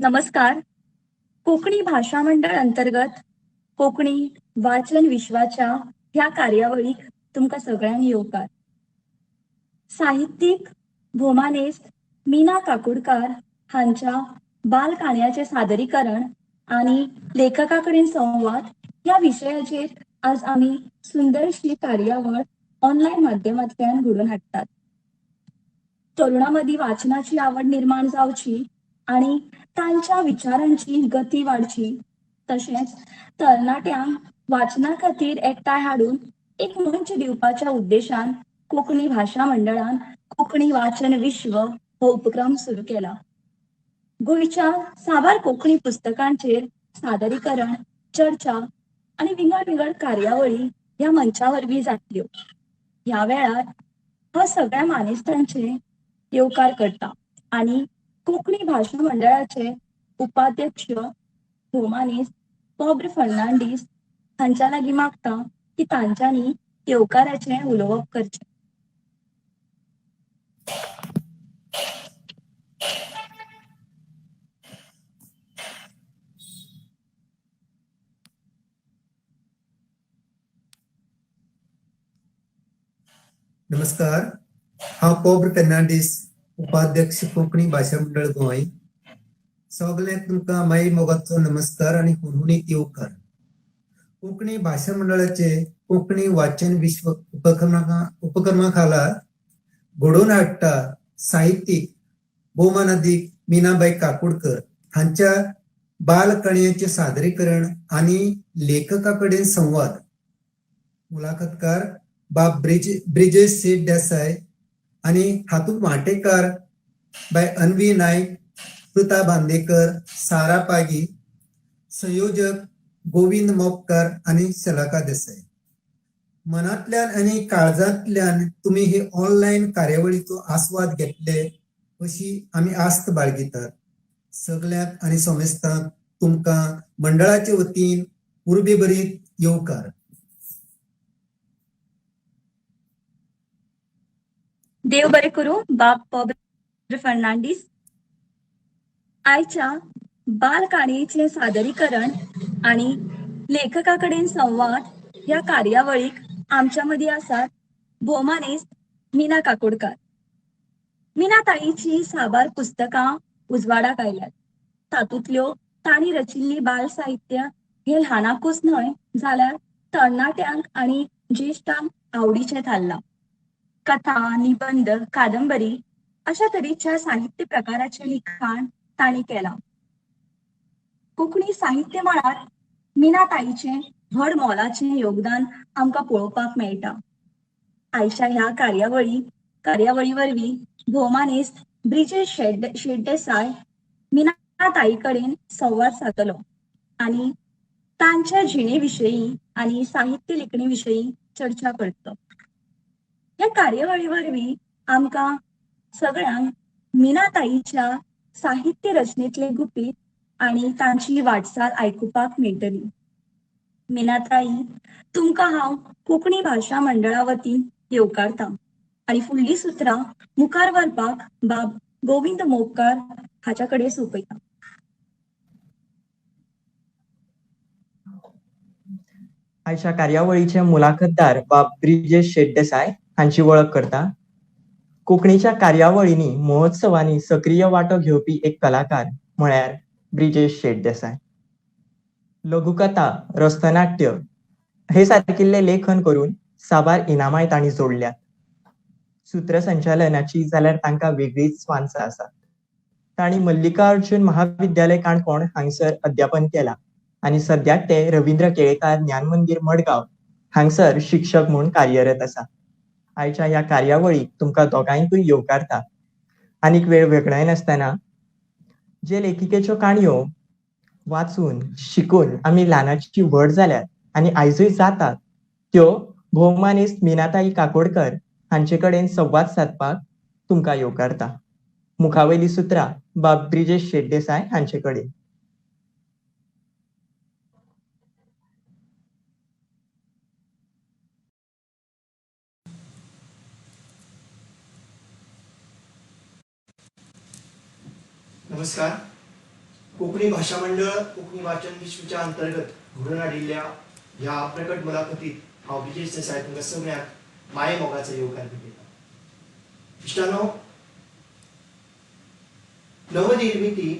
नमस्कार. कोंकणी भाशा मंडळ अंतर्गत कोंकणी वाचन विश्वाच्या ह्या कार्यावळीक तुमकां सगळ्यांक येवकार. साहित्यीक भोवमानेस्त मीना काकोडकार हांच्या बाल काणयाचें सादरीकरण आनी लेखका कडेन संवाद ह्या विशयाचेर आज आमी सुंदरशी कार्यावळ ऑनलायन माध्यमांतल्यान घडोवन हाडटात. तरुणां मदीं वाचनाची आवड निर्माण जावची आनी तांच्या विचारांची गती वाडची, तशेंच तरणाट्यांक वाचना खातीर एकठांय हाडून एक मंच दिवपाच्या उद्देशान कोंकणी भाशा मंडळान कोंकणी वाचन विश्व हो उपक्रम सुरू केला. गोंयच्या साबार कोंकणी पुस्तकांचेर सादरीकरण, चर्चा आनी विंगड विंगड कार्यावळी ह्या मंचा वरवीं जातल्यो. ह्या वेळार हो सगळ्या मानेस्तांचे येवकार करता आनी कोंकणी भाशा मंडळाचे उपाध्यक्ष भोवमानेस्त पॉब्र फर्नांडीस हांच्या लागीं मागता की तांच्यांनी येवकाराचें उलोवप करचें. नमस्कार, हांव पॉब्र फर्नांडीस, उपाध्यक्ष कोंकणी भाशा मंडळ गोंय. सगल्यांक तुमकां माई मोगाचो नमस्कार आनी हुनहुनीत येवकार. कोंकणी भाशा मंडळाचे कोंकणी वाचन विश्व उपक्रमा खाला घडोवन हाडटा साहित्यीक भोवमानादीक मीनाबाई काकोडकर हांच्या बाल काणयांचें सादरीकरण आनी लेखका कडेन संवाद. मुलाखतकार बाब ब्रिजेश शेठ देसाय आनी हातूंत वांटेकार बाय अन्वी नायक, कृता बांदेकर, सारा पागी, संयोजक गोविंद मोपकार आनी शलाका देसाय. मनांतल्यान आनी काळजांतल्यान तुमी हे ऑनलायन कार्यावळीचो आस्वाद घेतले अशी आमी आस्त बाळगितात. सगल्यांक आनी समेस्तांक तुमकां मंडळाचे वतीन उर्बेभरीत येवकार. देव बरें करूं बाब पॉब्र फर्नांडीस. आयच्या बाल काणयेचें सादरीकरण आनी लेखका कडेन संवाद ह्या कार्यावळीक आमच्या मदीं आसात भोवमानेस्त मीना काकोडकार. मीना ताईची साबार पुस्तकां उजवाडाक आयल्यात. तातूंतल्यो तांणी रचिल्ली बाल साहित्य हें ल्हानाकूच न्हय जाल्यार तरणाट्यांक आनी ज्येश्ठांक आवडीचें थारलां. कथा, निबंद, कादंबरी अशा तरेच्या साहित्य प्रकाराचें लिखाण तांणी केलां. कोंकणी साहित्य मळार मीना ताईचें व्हड मोलाचें योगदान आमकां पळोवपाक मेळटा. आयच्या ह्या कार्यावळी वरवीं भोवमानेस्त ब्रिजेश शेठ देसाय मीना ताई कडेन संवाद सादतलो आनी तांच्या जिणे विशयी आनी साहित्य लिखणी विशयी चर्चा करतलो. ह्या कार्यावळी वरवीं आमकां सगळ्यांक मीना ताईच्या साहित्य रचनेतले गुपीत आनी तांची वाटचाल आयकुपाक मेळटली. मीना ताई, तुमकां हांव कोंकणी भाशा मंडळा वतीन येवकारता आनी फुडलीं सुत्रां मुखार व्हरपाक बाब गोविंद मोपकार हाच्या कडेन सोंपयता. आयच्या कार्यावळीचे मुलाखतदार बाब ब्रिजेश शेठ देसाय हांची वळख करता. कोंकणीच्या कार्यावळींनी, महोत्सवांनी सक्रीय वांटो घेवपी एक कलाकार म्हळ्यार ब्रिजेश शेठ देसाय. लघुकथा, रस्तनाट्य हे सारकिल्ले लेखन करून साबार इनामाय तांणी जोडल्यात. सूत्रसंचालनाची जाल्यार तांकां वेगळीच वान्सा आसा. तांणी मल्लिकार्जुन महाविद्यालय काणकोण हांगसर अध्यापन केलां आनी सद्याक ते रवींद्र केळेकार ज्ञानमंदीर मडगांव हांगसर शिक्षक म्हूण कार्यरत आसा. आयच्या ह्या कार्यावळीक तुमकां दोगांयकूय येवकारता. आनीक वेळ वेगळायनासतना जे लेखिकेच्यो काणयो वाचून शिकून आमी ल्हानाची व्हड जाल्यात आनी आयजूय जातात त्यो भोवमानेस्त मीनाताई काकोडकर हांचे कडेन संवाद सादपाक तुमकां येवकारता. मुखावयली सुत्रां बाब ब्रिजेश शेठ देसाय हांचे कडेन. नमस्कार. कोंकणी भाशा मंडळ कोंकणी वाचन विश्वच्या अंतर्गत घडोवन हाडिल्ल्या ह्या प्रकट मुलाखतीत हांव ब्रिजेश देसाय तुमकां सगळ्यांक माये मोगाचो येवकार दिता. इश्टानो, नवनिर्मिती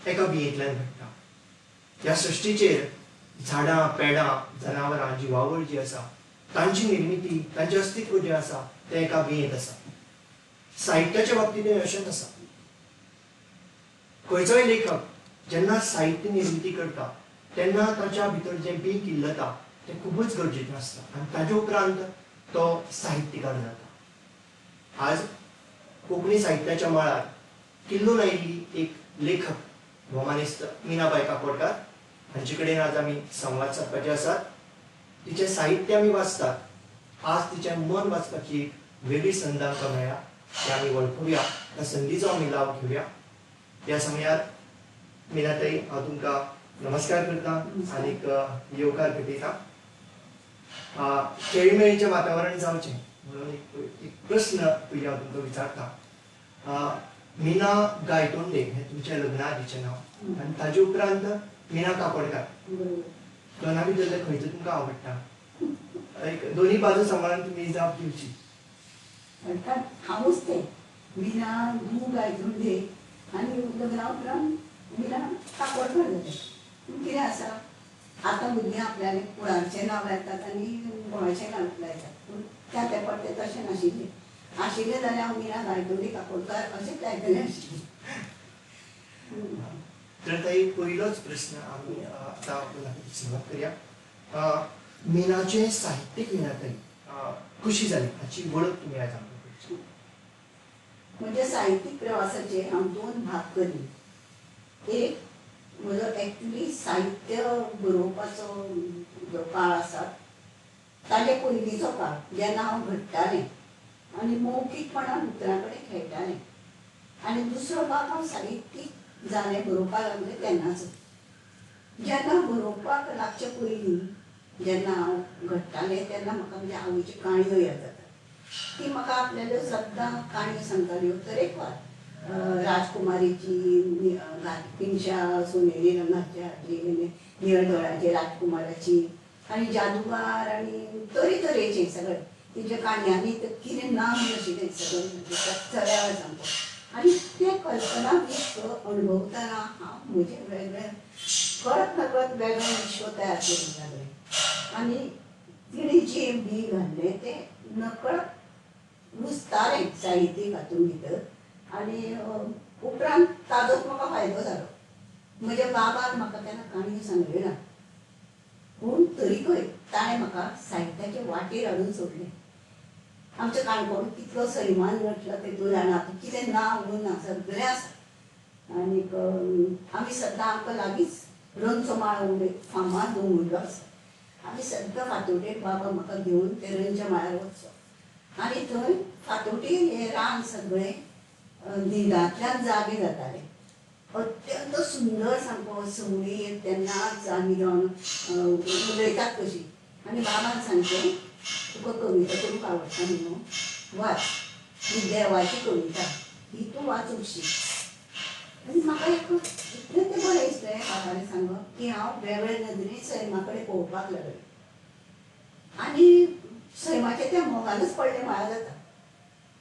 एका बियेंतल्यान घडटा. ह्या सृश्टीचेर झाडां, पेडां, जनावरां, जिवावळ जी आसा तांची निर्मिती, तांचें अस्तित्व जें आसा तें एका बियेंत आसा. साहित्याच्या बाबतींतूय अशेंच आसा. खंयचोय लेखक जेन्ना साहित्य निर्मिती करता तेन्ना ताच्या भितर जें बीं किल्लता तें खूबच गरजेचें आसता आनी ताजे उपरांत तो साहित्यकार जाता. आज कोंकणी साहित्याच्या मळार किल्लून आयिल्ली एक लेखक भोवमानेस्त मीनाबाय काकोडकार हांचे कडेन आज आमी संवाद सादपाचे आसात. तिचें साहित्य आमी वाचतात, आज तिचें मन वाचपाची एक वेगळी संद आमकां मेळ्ळ्या, ती आमी वळखुया, त्या संदीचो आमी लाव घेवया. ह्या समयार मीनाताई, हांव तुमकां नमस्कार करता आनीक येवकार भेटयता. खेळमेळीचें वातावरण जावचें म्हणून एक प्रस्न पयलीं हांव तुमकां विचारता. मीना गायतोंडे हें तुमचें लग्ना आदीचें नांव आनी ताजे उपरांत मीना काकोडकार, दोना भितरलें खंयचें तुमकां आवडटा? एक दोनी बाजू सांबाळून तुमी जाप दिवची. अर्थात हांवूच तें मीना गू गायतोंडे आनी लग्ना उपरांत मीना काकोडकार जालें. पूण कितें आसा, आतां भुरगीं आपल्याले कुळारचें नांव लायतात आनी घोवाचें नांव लायतात, पूण त्या तेंपार तें तशें नाशिल्लें. आशिल्लें जाल्यार हांव मीना गायतोंडे काकोडकार अशेंच लायतलें आशिल्लें. तर ताई, पयलोच प्रस्न आमी आतां मुलाखतीक सुरवात करया. मीनाचें साहित्यीक मीनाताई कशी जाली हाची वळख तुमी आयज आमकां करची. म्हज्या साहित्यीक प्रवासाचे हांव दोन भाग करीन. एक म्हजो एक्चुली साहित्य बरोवपाचो जो काळ आसा ताजे पयलींचो काळ, जेन्ना हांव घडटालें आनी मौखीकपणान उतरां कडेन खेळटालें, आनी दुसरो भाग हांव साहित्यीक जालें, बरोवपाक लागलें तेन्नाचो. जेन्ना बरोवपाक लागचे पयलीं जेन्ना हांव घडटालें तेन्ना म्हाका म्हज्या आवयच्यो काणयो याद जातात. ती म्हाका आपल्याल्यो सद्दां काणयो सांगताल्यो, तरेकवार राजकुमारीची, पिंगशा सोनेरी रंगाच्या हाजी, निळ दोळ्याची राजकुमाराची, आनी जादूगार, आनी तरेतरेचे सगळे तिच्या काणयांनी तर कितें नाम नाशिल्लें सगळें चऱ्यावर सामको. आनी तें कल्पना विश्व अणभवतना हांव म्हजें वेगळें कळत नकळत वेगळें विश्व तयार करूंक लागलें. आनी तिणें जें बीं घाल्लें तें नकळत रुजतालें साहित्यीक हातूंत भितर. आनी उपरांत ताजोच म्हाका फायदो जालो. म्हज्या बाबान म्हाका तेन्ना काणयो सांगल्यो ना, पूण तरीकय ताणें म्हाका साहित्याचे वाटेर हाडून सोडलें. आमच्या काणकोण कितलो सैमान नटला तें तूं जाणा, कितें ना म्हणून ना, सगळें आसा. आनीक आमी सद्दां आमकां लागींच रंचो माळ म्हणून एक फामाद दोंगुल्लो आसा. आमी सद्दां फातोडेर बाबा म्हाका घेवन ते रंच्या माळ्यार वचचो आनी थंय फातोडेर हें रान सगळें न्हिदांतल्यान जागे जातालें. अत्यंत सुंदर सामको सवणीं तेन्ना जागी जावन उलयतात कशी. आनी बाबान सांगचें, तुका कविता करूंक आवडटा न्हू, वाच, ही देवाची कविता, ही तूं वाचूंक शीक. आनी म्हाका एक इतलें तें बरें दिसलें बाबालें सांगप की हांव वेगळे नदरेन सैमा कडेन पळोवपाक लागलें आनी सैमाच्या त्या मोगानच पडलें म्हळ्यार जाता.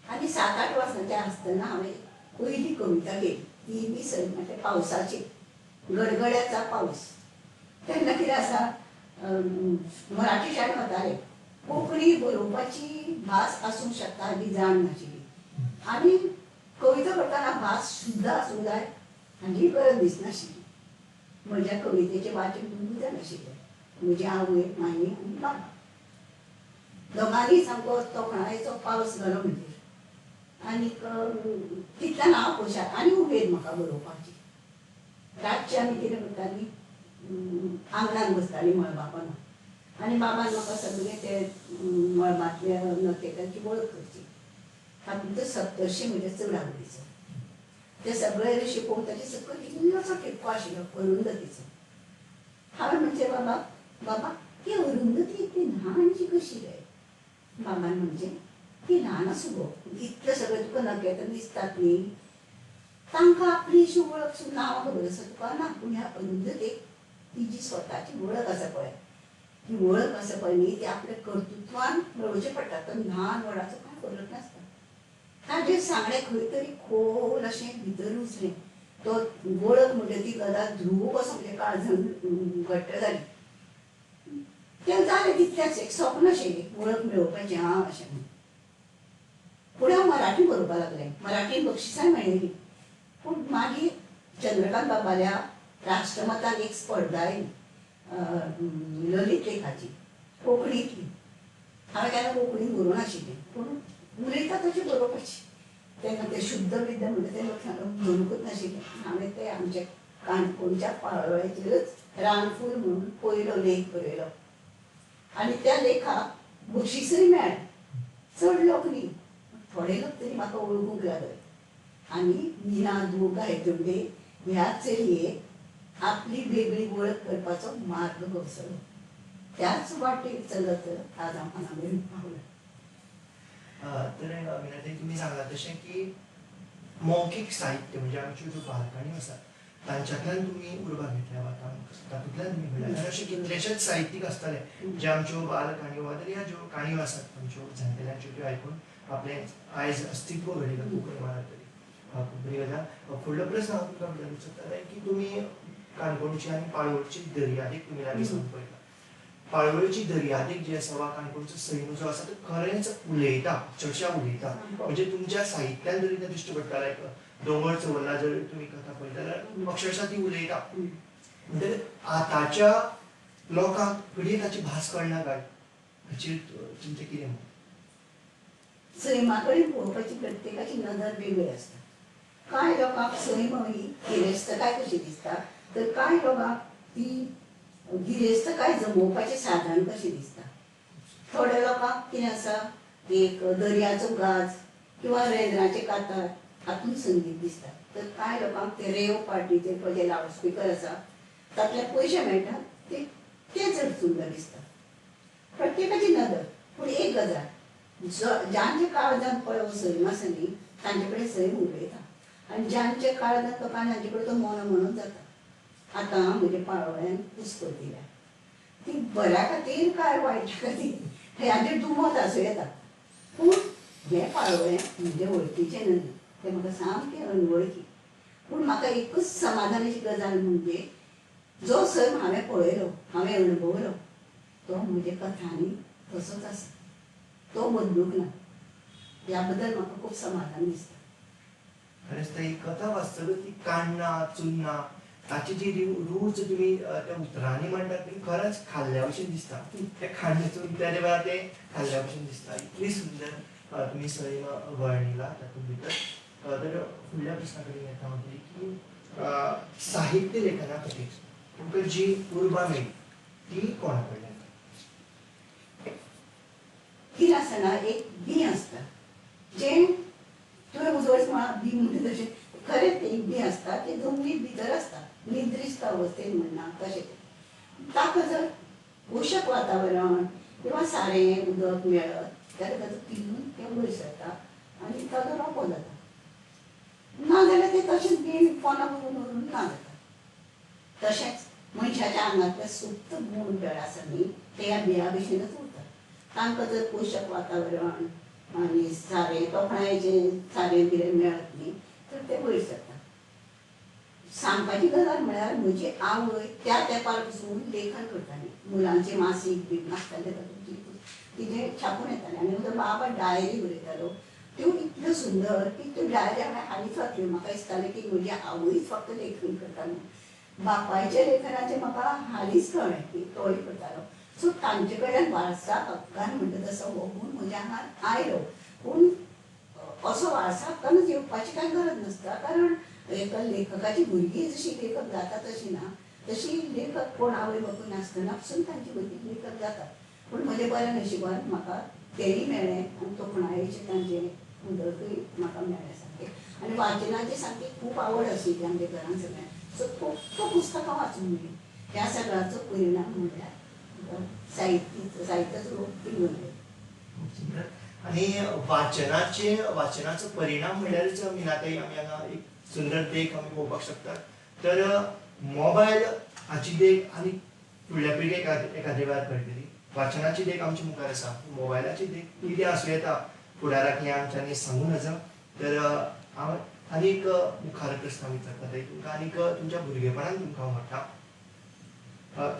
आनी 7-8 वर्सांचें आसतना हांवें पयली कविता केली, ती बी सैमाच्या पावसाची, गडगड्याचा पावस. तेन्ना कितें आसा, मराठी शाळेंत वताले, कोंकणी बरोवपाची भास आसूंक शकता हाजी जाण नाशिल्ली, आनी कविता करतना भास शुद्ध आसूंक जाय हाजी गरज दिसनाशिल्ली. म्हज्या कवितेचें वाचन दोनूय जाण आशिल्ले, म्हजी आवय, माई आनी बाबा, दोगांनी सामको तोखणायेचो पावस घालो म्हजेर. आनीक तितल्यान हांव खोशाल आनी उमेद म्हाका बरोवपाची. रातची आमी कितें करतालीं, आंगणान बसतालीं मळबापणां, आनी बाबान म्हाका सगळें ते मळबांतल्या नखेत्रांची वळख करची. तातूंत सप्तर्शी म्हज्या चड आवडीचो. ते सगळे ऋषी पळोवन ताचे सकयल इल्लोसो ठिपको आशिल्लो अरुंधतीचो. हांवें म्हणचें, बाबा बाबा ती अरुंधती इतली ल्हानशी कशी रे? बाबान म्हणचें, ती ल्हान आसूं गो, इतलें सगळें तुका नखेत्रां दिसतात न्ही, तांकां आपली अशी वळख नांवां खबर आसा तुका ना, पूण ह्या अरुंधतेक ती जी स्वताची वळख आसा पळय, ती वळख आसा पळय न्ही, ती आपल्या कर्तृत्वान मेळोवचें पडटा. तर ल्हान व्हडाचो कांय फरक नासता. ताजें सांगणें खंय तरी खोल अशें भितर रुजलें. तो वळख म्हणजे ती गजाल ध्रुव कसो म्हणजे काळजान घट्ट जाली. तें जालें तितलेंच, एक स्वप्न अशें एक वळख मेळोवपाचें हां अशें म्हणून. फुडें हांव मराठी बरोवपाक लागलें, मराठीन बक्षिसांय मेळयलीं. पूण मागीर चंद्रकांत बाबाल्या राष्ट्रमतान एक स्पर्धा आयली ललित लेखाची, कोंकणींतली. हांवें केन्ना कोंकणीन बरोवंक नाशिल्लें, पूण उलयता तशें बरोवपाचें. तेन्ना तें शुद्ध विद्या म्हणटा तें लक्षांत दवरूंकच नाशिल्लें. हांवें तें आमच्या काणकोणच्या पाळोळ्याचेरच रानफूल म्हणून पयलो लेख बरयलो आनी त्या लेखाक बक्षिसूय मेळ्ळें. चड लोक न्ही, थोडे लोक तरी म्हाका वळखूंक लागले. आनी मीना दू गायतोंडे ह्या चलयेक आपली वेगळी वळख करपाचो मार्ग गवसलो. त्याच वाटेर चलत आज हांव हांगा मेरेन पावलां. तर मीनाताई, तुमी सांगला तशें की मौखीक साहित्य म्हणजे आमच्यो ज्यो बालकाणयो आसात तांच्यांतल्यान तुमी उर्बा घेतल्या वा तातूंतल्यान तुमी घडल्या. आनी अशे कितलेशेच साहित्यीक आसतले जे आमच्यो बालकाणयो वा तरी ह्या ज्यो काणयो आसात आमच्यो जाणटेल्यांच्यो त्यो आयकून आपलें आयज अस्तित्व घडयलां कोंकणी मळार तरी. खूब बरी गजाल. फुडलो प्रस्न हांव तुमकां विचारूंक सोदतालें की तुमी काणकोणची आनी पाळोळची दर्यादेग तुमी लागीं सावन पळयता. पाळोळेची दर्यादेग जी आसा वा काणकोणचो सैम जो आसा तो खरेंच उलयता, चडशा उलयता. म्हणजे तुमच्या साहित्यान जरी तें दिश्टी पडटा, लायक दोंगर चंवल्ला जर तुमी कथा पळयता जाल्यार अक्षरशा ती उलयता. म्हणटकीर आतांच्या लोकांक घडये ताची भास कळना काय, हाचेर तुमचें कितें मत? सैमा कडेन पळोवपाची प्रत्येकाची नदर वेगळी आसता. कांय लोकांक सैम ही गिरेस्तकाय कशी दिसता, तर कांय लोकांक ती गिरेस्तकाय जमोवपाचें साधन कशें दिसता. थोड्या लोकांक कितें आसा, एक दर्याचो गाज किंवा रेंदराचें कांतार हातूंत संगीत दिसता. तर कांय लोकांक ते रेव पार्टीचे पळय जे लावडस्पिकर आसा तातूंतल्यान पयशे मेळटा ते चड सुंदर दिसता. प्रत्येकाची नदर. पूण एक गजाल, जांच्या काळजान पळय हो सैम आसा न्ही तांचे कडेन सैम उलयता आनी जांच्या काळजान तो कांय तांचे कडेन तो मोनो म्हणून जाता. आतां म्हज्या पाळोळ्यान पुस्तक दिल्या ती बऱ्या खातीर काय वायटा खातीर हाचेर दुमत आसूं येता, पूण हें पाळोळें म्हजे वळखीचें न्हय, तें म्हाका सामकें अनवळखी. पूण म्हाका एकूच समाधानाची गजाल म्हणजे जो सैम हांवें पळयलो, हांवें अणभवलो, तो म्हज्या कथांनी तसोच आसा, तो बदलूंक ना. ह्या बद्दल म्हाका खूब समाधान दिसता. खरेंच ती कथा वाचतकच ती काण्णां चुन्नां ताची जी रूच तुमी त्या उतरांनी मांडटात ती खरेंच खाल्ल्या भशेन दिसता. तें खाण्ण चून त्या वेळार तें खाल्ल्या भशेन दिसता. इतली सुंदर तुमी सैम वर्णिला तातूंत भितर. तर फुडल्या प्रस्ना कडेन येता हांव की साहित्य लेखना खातीर तुमकां जी उर्बा मेळ्ळी ती कोणा कडल्यान? कितें आसतना एक बीं आसता जें तुवें उजवाड म्हळां बीं म्हणटा तशें खरेंच तें एक बीं आसता, तें जमनीत भितर आसता, निद्रिस्त अवस्थेन म्हणना तशें. ताका जर पोशक वातावरण किंवा सारें उदक मेळत जाल्यार ताचो पिलून तें वयर सरता आनी ताचो रोपो जाता. ना जाल्यार तें तशेंच बीं पोना करून उरून ना जाता. तशेंच मनशाच्या आंगांतले सुप्त गूण वेळ आसा न्ही ते ह्या बियां भशेनच उरता. तांकां जर पोशक वातावरण आनी सारें तोखणायेचें सारें बिरें मेळत न्ही तर ते वयर सरता. सांगपाची गजाल म्हळ्यार म्हजी आवय त्या तेंपार पसून लेखन करताली. मुलांचें मासीक बी आसतालें तातूंत तिजें छापून येतालें. आनी म्हजो बाबा डायरी बरयतालो, त्यो इतल्यो सुंदर की त्यो डायरी हांवें हालींच वाचल्यो. म्हाका दिसतालें की म्हजी आवयच फक्त लेखन करता म्हणून. बापायच्या लेखनाचें म्हाका हालींच कळ्ळें की तोय करतालो. सो तांचे कडल्यान वारसा हक्कान म्हणटा तसो हो गूण म्हज्या आंगार आयलो. पूण असो वारसा हक्कानच येवपाची कांय गरज नासता, कारण एका लेखकाची भुरगीं जशी लेखक जाता तशी ना, तशी लेखक कोण आवय बापूय नासतना पसून तांची भुरगीं लेखक जातात. पूण म्हज्या बऱ्या नशिबान म्हाका तेंय मेळ्ळें आनी तोखणायेचें तांचें उदकूय म्हाका मेळ्ळें सारकें. आनी वाचनाची सामकी खूब आवड आशिल्ली आमच्या घरान सगळ्यांक. सो खूब पुस्तकां वाचूंक मेळ्ळीं. ह्या सगळ्याचो परिणाम म्हणल्यार साहित्याचो रूप पिंजून आयलो. खूब सुंदर. आनी वाचनाचो परिणाम म्हणल्यारच मीनाताई आमी हांगा एक सुंदर देख आमी पळोवपाक शकतात. तर मोबायल हाची देख आनी फुडल्या पिळगेक एखाद्या वेळार कळटली. वाचनाची देख आमच्या मुखार आसा, मोबायलाची देख कितें आसूं येता फुडाराक हें आमच्यांनी सांगूं नजो. तर हांव आनीक मुखार प्रस्न विचारता ताई तुमकां, आनीक तुमच्या भुरगेपणान तुमकां हांव म्हणटा,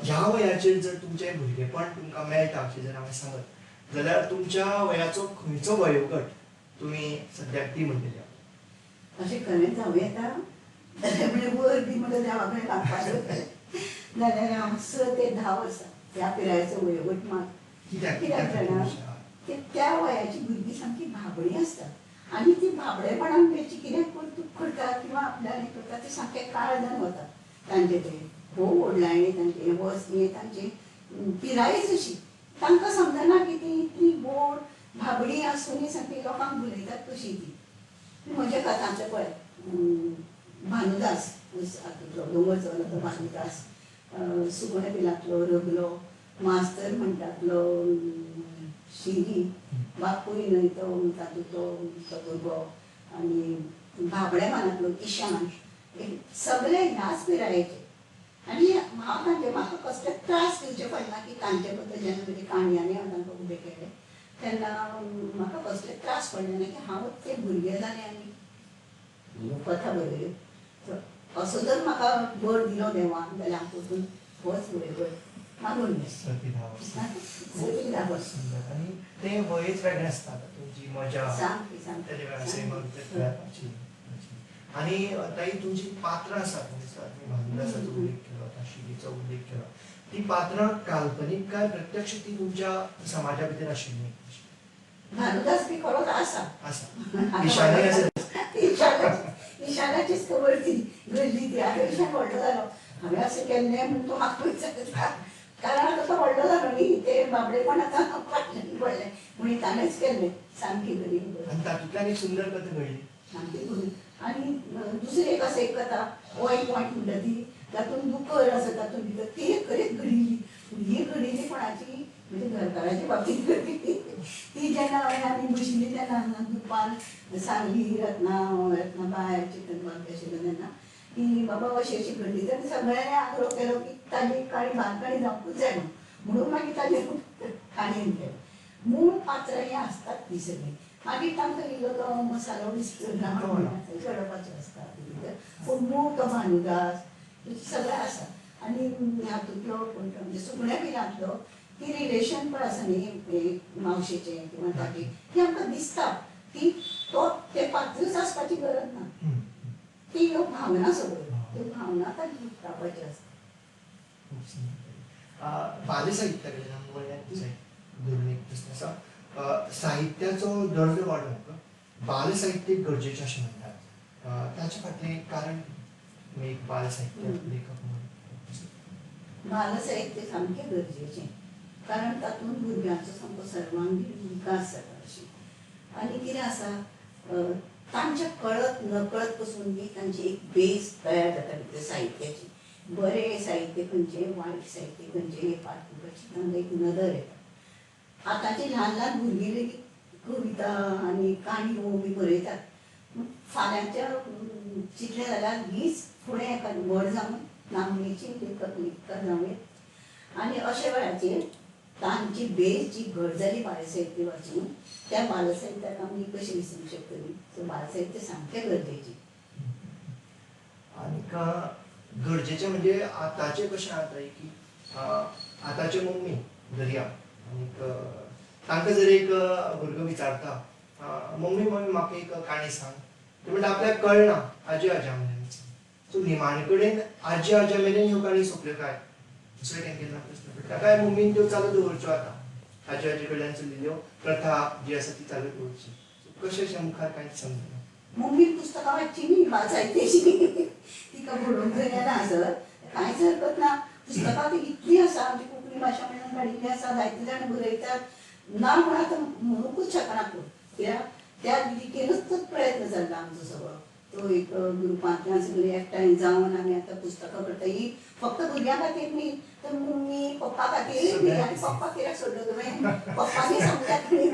ह्या वयाचेर जर तुमचें भुरगेपण तुमकां मेळटा अशें जर हांवें सांगत जाल्यार तुमच्या वयाचो खंयचो वयोगट तुमी सद्याक ती म्हणटली? अशें खरेंच जावं येता जाल्यार म्हणजे वर बी म्हणटा देवा कडेन मागपाचें जाल्यार हांव 6 ते 10 वर्सां ह्या पिरायेचो वयोगट माग. कित्याक जाणा की त्या वयाची भुरगीं सामकी भाबडी आसतात आनी ती भाबडेपणान बेची कितें कर्तूब करता किंवा आपल्याक हें करता तें सामकें काळजान वता तांचें. तें खूब ओडलायणें तांचें वस हें तांचें पिरायेच अशी, तांकां समजना की ती इतली गोड भाबडी आसुनूय सामकी लोकांक भुलयतात कशी ती. म्हज्या कथांतलें पळय भानुदास हातूंतलो दोंगर चलतो भानुदास, सुकणें पिलांतलो रगलो, मास्तर म्हणटातलो शिरी, बापूय न्हय तो तातूंतलो तो भुरगो, आनी भाबड्या मानांतलो इशान, सगळे ह्याच पिरायेचे. आनी हांव तांचे म्हाका कसले त्रास दिवचे पडना की तांचे बद्दल जेन्ना म्हजे काणयांनी हांव तांकां उबें केलें तेन्ना म्हाका कसले त्रास पडले ना की हांव ते भुरगे जाले आनी कथा बरयल्यो. तर असो जर म्हाका वर दिलो देवान जाल्यार हांव परतून होच वयोगट मागून घेता. 6 ते 10 वर्सां. 6 ते 10 वर्सां. आनी तें वयच वेगळें आसता, तुमची मजा सामकी सामकी तेजे वेळार सैमा भितर खेळपाची. आनी ताई तुमची पात्रां आसात, तुमी भानुदासाचो उल्लेख केलो, आतां शिरीचो उल्लेख केलो, ती पात्रां काल्पनीक काय प्रत्यक्ष ती तुमच्या समाजा भितर आशिल्ली? भानुदास बी खरोच आसा. आसा. ईशानय आसा. ईशानाचीच खबर ती घडली ती. आतां ईशान व्हडलो जालो, हांवें अशें केल्लें म्हूण तो म्हाका विचारता, कारण आतां तो व्हडलो जालो न्ही, तें बाबडेपण आतां फाटल्यान पडलें म्हणून ताणेंच केल्लें सामकी बरी खबर. आनी तातूंतल्यान एक सुंदर कथा घडली सामकी बरी. आनी दुसरी एक आसा एक कथा ऑयल पॉयंट म्हणटा ती, तातूंत दुकर आसा तातूंत भितर, ती एक खरीच घडिल्ली. ही घडिल्ली कोणाची म्हणजे घरकाराच्या बाबतींत घडिल्ली. ती जेन्ना हांवें आमी बशिल्ली तेन्ना हांगा ग्रुपान सांगली रत्ना रत्नाबाय चितनबाब आशिल्लो तेन्ना की बाबा अशी अशी घडली, तर सगळ्यांनी आग्रो केलो की ताजी काणी बालकाणी जावंकूच जाय म्हणून मागीर ताजेर काणयेन केलें. मूळ पात्रां हीं आसतात ती सगळीं, मागीर तांकां इल्लो तो मसालो चडोवपाचो आसता भितर, पूण मूळ तो भानुदास सगळें आसा. आनी हातूंतलो कोण म्हणजे सुकण्या पिलांतलो ती रिलेशन पण आसा न्ही मावशेचें किंवा ताजें, ती आमकां दिसता ती तो ते पात्रच आसपाची गरज ना, ती ह्यो भावना सगळ्यो त्यो भावना तांची उक्तावपाच्यो आसता. बालसाहित्या कडेन आमी वळ्ळ्यात, धरून एक प्रस्न आसा, साहित्याचो दर्जो वाडोवंक बालसाहित्य गरजेचें अशें म्हणटात, ताचे फाटलें कारण तुमी एक बालसाहित्य लेखक म्हणून? बालसाहित्य सामकें गरजेचें, कारण तातूंत भुरग्यांचो सामको सर्वांगीण विकास जाता अशें. आनी कितें आसा तांच्या कळत नकळत पसून न्ही तांची एक बेस तयार जाता भितर साहित्याची, बरें साहित्य खंयचें वायट साहित्य खंयचें हें पारखुपाची तांकां एक नदर येता. आतांची ल्हान ल्हान भुरगीं लेगीत कविता आनी काणयो बी बरयतात, फाल्यांच्या चिंतलें जाल्यार हीच फुडें एका व्हड जावन नामनेची लेखक लेखिका जावं येता. आनी अशा वेळाचेर तांची बेस जी घट जाली बालसाहित्य वाचून, त्या बालसाहित्याक आमी कशी विसरूंक शकतली? सो बालसाहित्य सामकें गरजेचें. आनीक गरजेचें म्हणजे आतांचें कशें आसा की आतांचे मम्मी धरया आनीक तांकां जर एक भुरगो विचारता मम्मी मम्मी म्हाका एक काणी सांग, ते म्हणटा आपल्याक कळना आजी आजा मेरेन. सो निमाणे कडेन आजी आजा मेरेन ह्यो काणी सोंपल्यो काय असो एक केन्ना प्रस्न पडटा, काय मम्मीन त्यो चालू दवरच्यो आतां आजी आजी कडल्यान चलिल्ल्यो प्रथा जी आसा ती चालू दवरची, कशें अशें मुखार कांयच समजना. मम्मीन पुस्तकां वाचची न्ही बालसाहित्याची, तिका बरोवंक जर येना आसत कांयच हरकत ना. पुस्तकां ती इतलीं आसा, आमची कोंकणी भाशा म्हणून काडिल्लीं आसा, जायते जाण बरयतात ना म्हण आतां म्हणूंकूच शकना कोण, कित्याक त्या दिकेनूच तोच प्रयत्न चल्ला आमचो सगळो. तो एक ग्रुपांतल्यान सगळीं एकठांय जावन आमी आतां पुस्तकां करता, ही फक्त भुरग्यां खातीर न्ही तर मम्मी पप्पा खातीरूय बी. आनी पप्पा कित्याक सोडलो तुवें, पप्पानी सांगल्यात न्ही.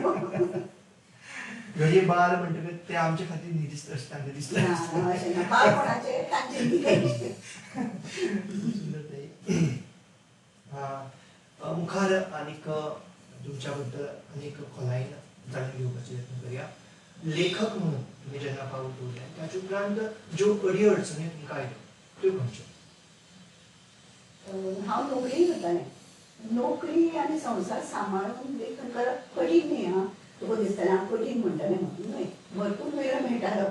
घडये बाल म्हणटकच ते आमचे खातीर न्ही दिसता अशें तांकां दिसलें. अशें ना, बाल कोणाचें तांचें न्ही. सुंदर ताई. मुखार आनीक तुमच्या बद्दल आनीक खोलायेन जाणून घेवपाचो यत्न करया. लेखक म्हणून तुमी जेन्ना पावल दवरलें ताचे उपरांत ज्यो अडी अडचणी तुमकां आयल्यो त्यो खंयच्यो? हांव नोकरी करतालें. नोकरी आनी संवसार सांबाळून लेखन करप कठीण न्ही. आं, तुका दिसतालें हांव कठीण म्हणटालें म्हणून न्हय, भरपूर वेळ मेळटालो.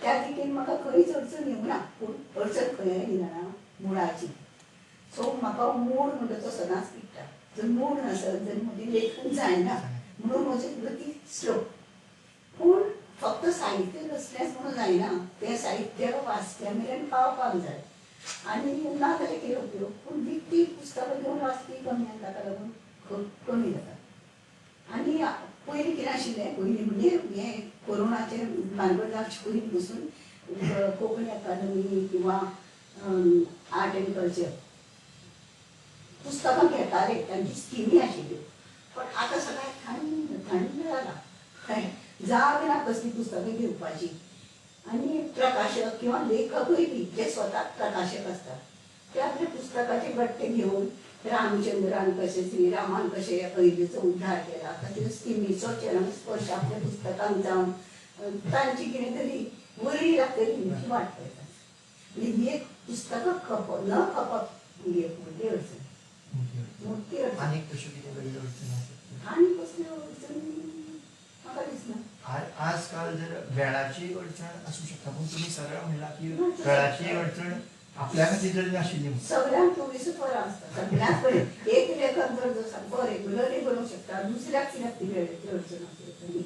त्या दिकेन म्हाका खंयच अडचण येवंक ना. पूण अडचण खंय आयली जाणा, मुळाची. सो म्हाका मूड म्हणटा तो सदांच पिडटा. जर मूड नासत जर म्हजें लेखन जायना म्हणून म्हजी गती स्लो. पूण फक्त साहित्य रचलेंच म्हणून जायना, तें साहित्य वाचप्या मेरेन पावपाक जाय. आनी ना जाल्यार कितें उपयोग? पूण विकती पुस्तकां घेवन वाचपी कमी आनी ताका लागून खूब कमी जाता. आनी पयलीं कितें आशिल्लें, पयलीं म्हणजे हें कोरोनाचें भानगड जावचे पयलीं पसून कोंकणी अकादमी किंवा आर्ट एंड कल्चर पुस्तकां घेताले, तांची स्किमी आशिल्ल्यो. पण आतां सगळें थंड थंड जालां, जाग ना कसली पुस्तकां घेवपाची. आनी प्रकाशक किंवा लेखकूय बी जे स्वताक प्रकाशक आसतात ते आपल्या पुस्तकाचे गट्टे घेवन रामचंद्रान कशें, श्रीरामान कशें अहिल्याचो उद्धार केला, ताचे स्किमीचो चरण स्पर्श आपल्या पुस्तकांक जावन तांची कितें तरी वरळी लागतली अशी वाट पळयतात. म्हणजे ही एक पुस्तकां खप न खपप ही एक व्हडली अडचण, मोठी अडचण. आनीक तश्यो कितें वेगळ्यो अडचणी आसात? आनी कसल्यो अडचणी म्हाका दिसना. आजकाल जर वेळाची अडचण आसूं शकता, पूण तुमी सरळ म्हणलां की वेळाची अडचण आपल्या खातीर जरी नाशिल्ली. सगळ्यांक 24 वरां आसता, सगळ्यांक कडेन. एक लेखक जर जो सामको रेगुलरली बरोवंक शकता, दुसऱ्याक कित्याक ती वेळेची अडचण आसूं येता न्ही.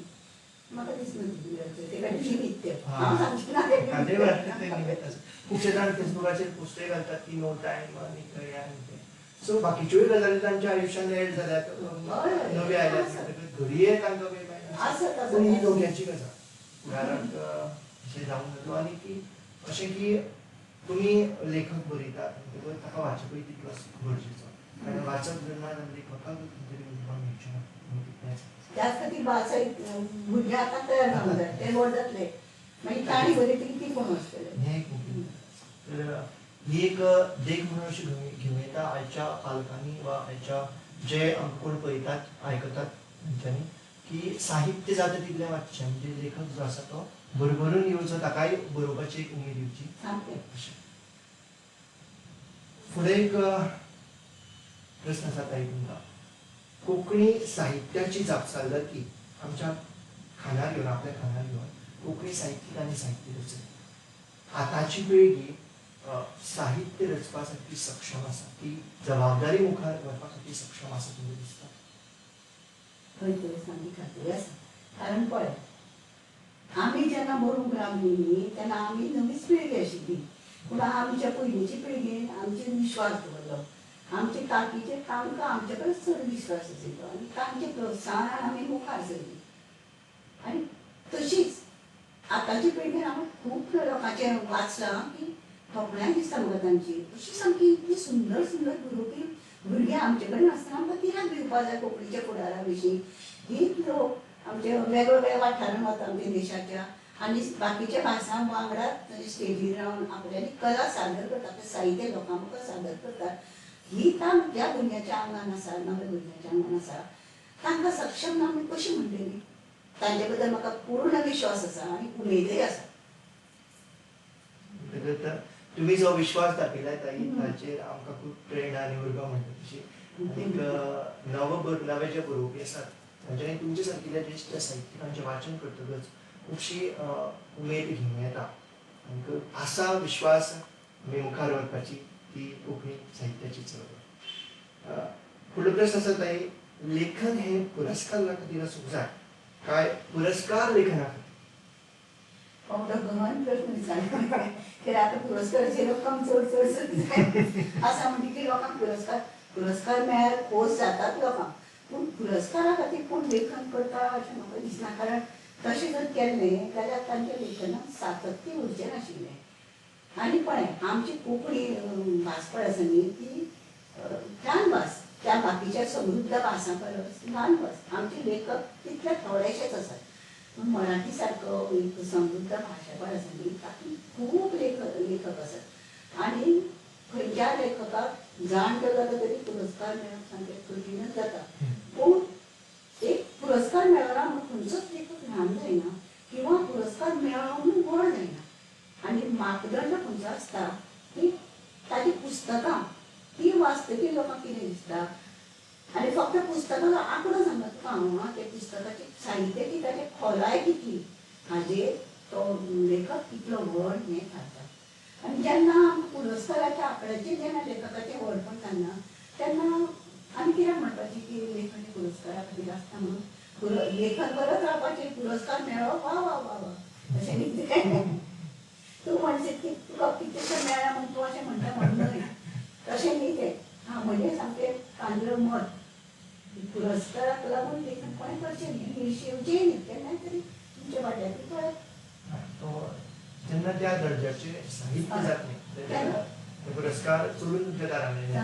म्हाका दिसना ती अडचण, तेका निमित्त हांव सांगचें ना. ते निमित्त आसा. खुबशे जाण फेसबुकाचेर पोस्टूय घालतात की नो टायम आनी हें आनी तें. सो बाकीच्योय गजाली तांच्या आयुश्यांत एड जाल्यात, नव्यो आयल्यात, म्हणटकच घडये तांकां वेळ मेळना. पूण ही धोक्याची गजाल फुडाराक अशें जावंक जाता. आनी की अशें की तुमी लेखक बरयतात म्हणटकच ताका वाचकूय तितलोच गरजेचो, कारण वाचक जर ना जाल्यार लेखकाक खंय तरी उर्बा मेळची ना. त्याच खातीर भास भुरगे आतां तयार जावंक जाय, ते व्हड जातले मागीर तांणी बरयतली ती कोण वाचतले. हें एक मुखेल. तर ही एक देख म्हणून अशी घेवं येता आयच्या पालकांनी वा आयच्या जे आमकां कोण पळयतात आयकतात तांच्यांनी, की साहित्य जाता तितलें वाचचें. म्हणजे लेखक जो आसा तो भरभरून येवचो, ताकाय बरोवपाची एक उमेद येवची. अशें फुडें एक प्रस्न आसा ताई तुमकां. कोंकणी साहित्याची जापसालदारकी आमच्या खांदार घेवन, आपल्या खांदार घेवन कोंकणी साहित्यीक आनी साहित्य रचक आतांची पिळगी साहित्य रचपा सारकी सक्षम आसा, ती जबाबदारी मुखार व्हरपा खातीर सक्षम आसा तुमकां दिसता? खंय तरी सामकी खात्री आसा. कारण पळय, आमी जेन्ना बरोवंक लागली न्ही तेन्ना आमी नवीच पिळगी आशिल्ली, पूण आमच्या पयलींची पिळगेन आमचेर विश्वास दवरलो. आमचे काकीचे तांकां आमचे कडेन चड विश्वास आशिल्लो आनी तांचे प्रोत्साहनान आमी मुखार सरली. आनी तशीच आतांची पिळगेन हांवें खूब लोकांचें वाचलां की तोखणाय दिसता म्हाका तांची. अशी सामकी इतली सुंदर सुंदर बरोवपी भुरगीं आमचे कडेन आसतना आमकां कित्याक भिवपा जाय कोंकणीच्या फुडारा विशीं. हीच लोक आमच्या वेगवेगळ्या वाठारांत वता आमच्या देशाच्या आनी बाकीच्या भासां वांगडा स्टेजीर रावन आपल्याली कला सादर करतात, आपलें साहित्य लोकां मुखार सादर करतात. ही तांक ज्या भुरग्यांच्या आंगान आसा, नव्या भुरग्यांच्या आंगान आसा, तांकां सक्षम ना म्हूण कशी म्हणटली? तांचे बद्दल म्हाका पूर्ण विश्वास आसा आनी उमेदय आसा. तुमी जो विश्वास दाखयला ताई ताचेर आमकां खूब प्रेरणा आनी उर्बा म्हणटा तशी. आनीक नवे जे बरोवपी आसात तांच्यांनी तुमचे सारकिल्या ज्येश्ठ साहित्यिकांचें वाचन करतकच खुबशी उमेद घेवं येता. आनीक आसा विश्वास आमी मुखार व्हरपाची ती कोंकणी साहित्याची चळवळ. फुडलो प्रस्न आसा ताई, लेखन हें पुरस्कारा खातीर आसूंक जाय काय पुरस्कार लेखना खातीर? आवडो गहन प्रश्न विचारला. कित्याक आतां पुरस्काराची रक्कम चड चड चड आसा म्हणटकीर लोकांक पुरस्कार पुरस्कार मेळ्ळ्यार खोस जातात लोकांक, पूण पुरस्कारा खातीर कोण लेखन करता अशें म्हाका दिसना. कारण तशें जर केल्लें जाल्यार तांच्या लेखनाक सातत्य उरचें नाशिल्लें. आनी पळय आमची कोंकणी भास पळय आसा न्ही ती ल्हान भास, त्या बाकीच्या समृद्ध भासां परस ल्हान भास. आमचे लेखक तितले थोडेशेच आसात, पूण मराठी सारको एक समृद्ध भाशा पण आसा न्ही, तातूंत खूब लेखक आसात आनी खंयच्या लेखकाक जाणटो जालो तरी पुरस्कार मेळप सामकें कठीणच जाता. पूण एक पुरस्कार मेळना म्हणून खंयचोच लेखक ल्हान जायना किंवा पुरस्कार मेळ्ळो म्हणून व्हड जायना. आनी मापदंड खंयचो आसता की ताजी पुस्तकां ती वाचतकीर लोकांक कितें दिसता आनी फक्त पुस्तकाचो आंकडो सांगता तुका हांव, आं, ते पुस्तकाची साहित्य की ताची खोलाय कितली हाजेर तो लेखक कितलो व्हड हें थारता. आनी जेन्ना आमकां पुरस्काराच्या आंकड्याचेर जेन्ना लेखकाचें व्हडपण सांगना तेन्ना आमी कित्याक म्हणपाचें की लेखन हें पुरस्कारा खातीर आसता म्हणून? लेखन करत रावपाचें, पुरस्कार मेळ्ळो वा वा वा वा अशें न्ही. तूं म्हणशीत की तुका कितलेशें मेळ्ळा म्हूण तूं अशें म्हणटा म्हणून न्हय, तशें न्ही तें. हां, म्हजें सामकें प्रांजळ मत, पुरस्काराक लागून लेखन कोणें करचें न्ही, निर्शेवचेंय न्ही, केन्नाय तरी तुमच्या वाट्याकूय कळत. तो जेन्ना त्या दर्जाचें साहित्य जातलें तेन्ना ते पुरस्कार चलून तुमच्या दारां मेरेन.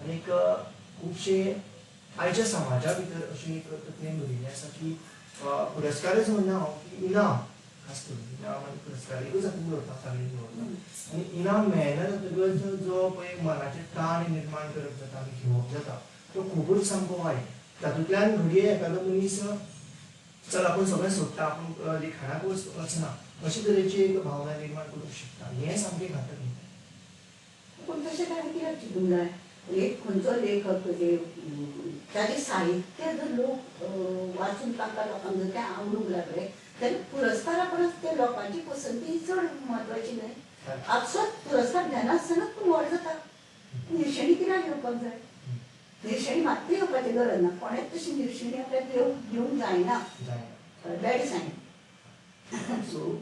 आनीक खुबशे आयच्या समाजा भितर अशी एक तकलेन भरिल्लें आसा की पुरस्कारच म्हणना हांव की इनाम, खास करून इनाम आनी पुरस्कार एकूच हातूंत दवरता, सगळीं दवरता. आनी इनाम मेळना जातकच जो पळय मनाचेर ताण निर्माण करप जाता आनी घेवप जाता तो खुबूच सामको वायट. तातूंतल्यान घडये एखादो मनीस चल आपूण सगळें सोडटा, आपूण लिखाणाक वचना अशे तरेची एक भावना निर्माण करूंक शकता. हें सामकें घातक न्ही. पूण तशें ताणें कित्याक चिंतूंक जाय? एक खंयचो लेखक ताजें साहित्य जर लोक वाचून तांकां लोकांक जर तें आवडूंक लागलें जाल्यार पुरस्कारा परस ते लोकांची पसंती चड म्हत्वाची न्हय. आपसोच पुरस्कार घेनासतनाच तूं व्हड जाता. निर्शेणी कित्याक घेवपाक जाय? निर्शेणी मात्तूय घेवपाची गरज ना. कोणेंच तशी निर्शेणी आपल्याक घेवंक जायना. Bad sign. सो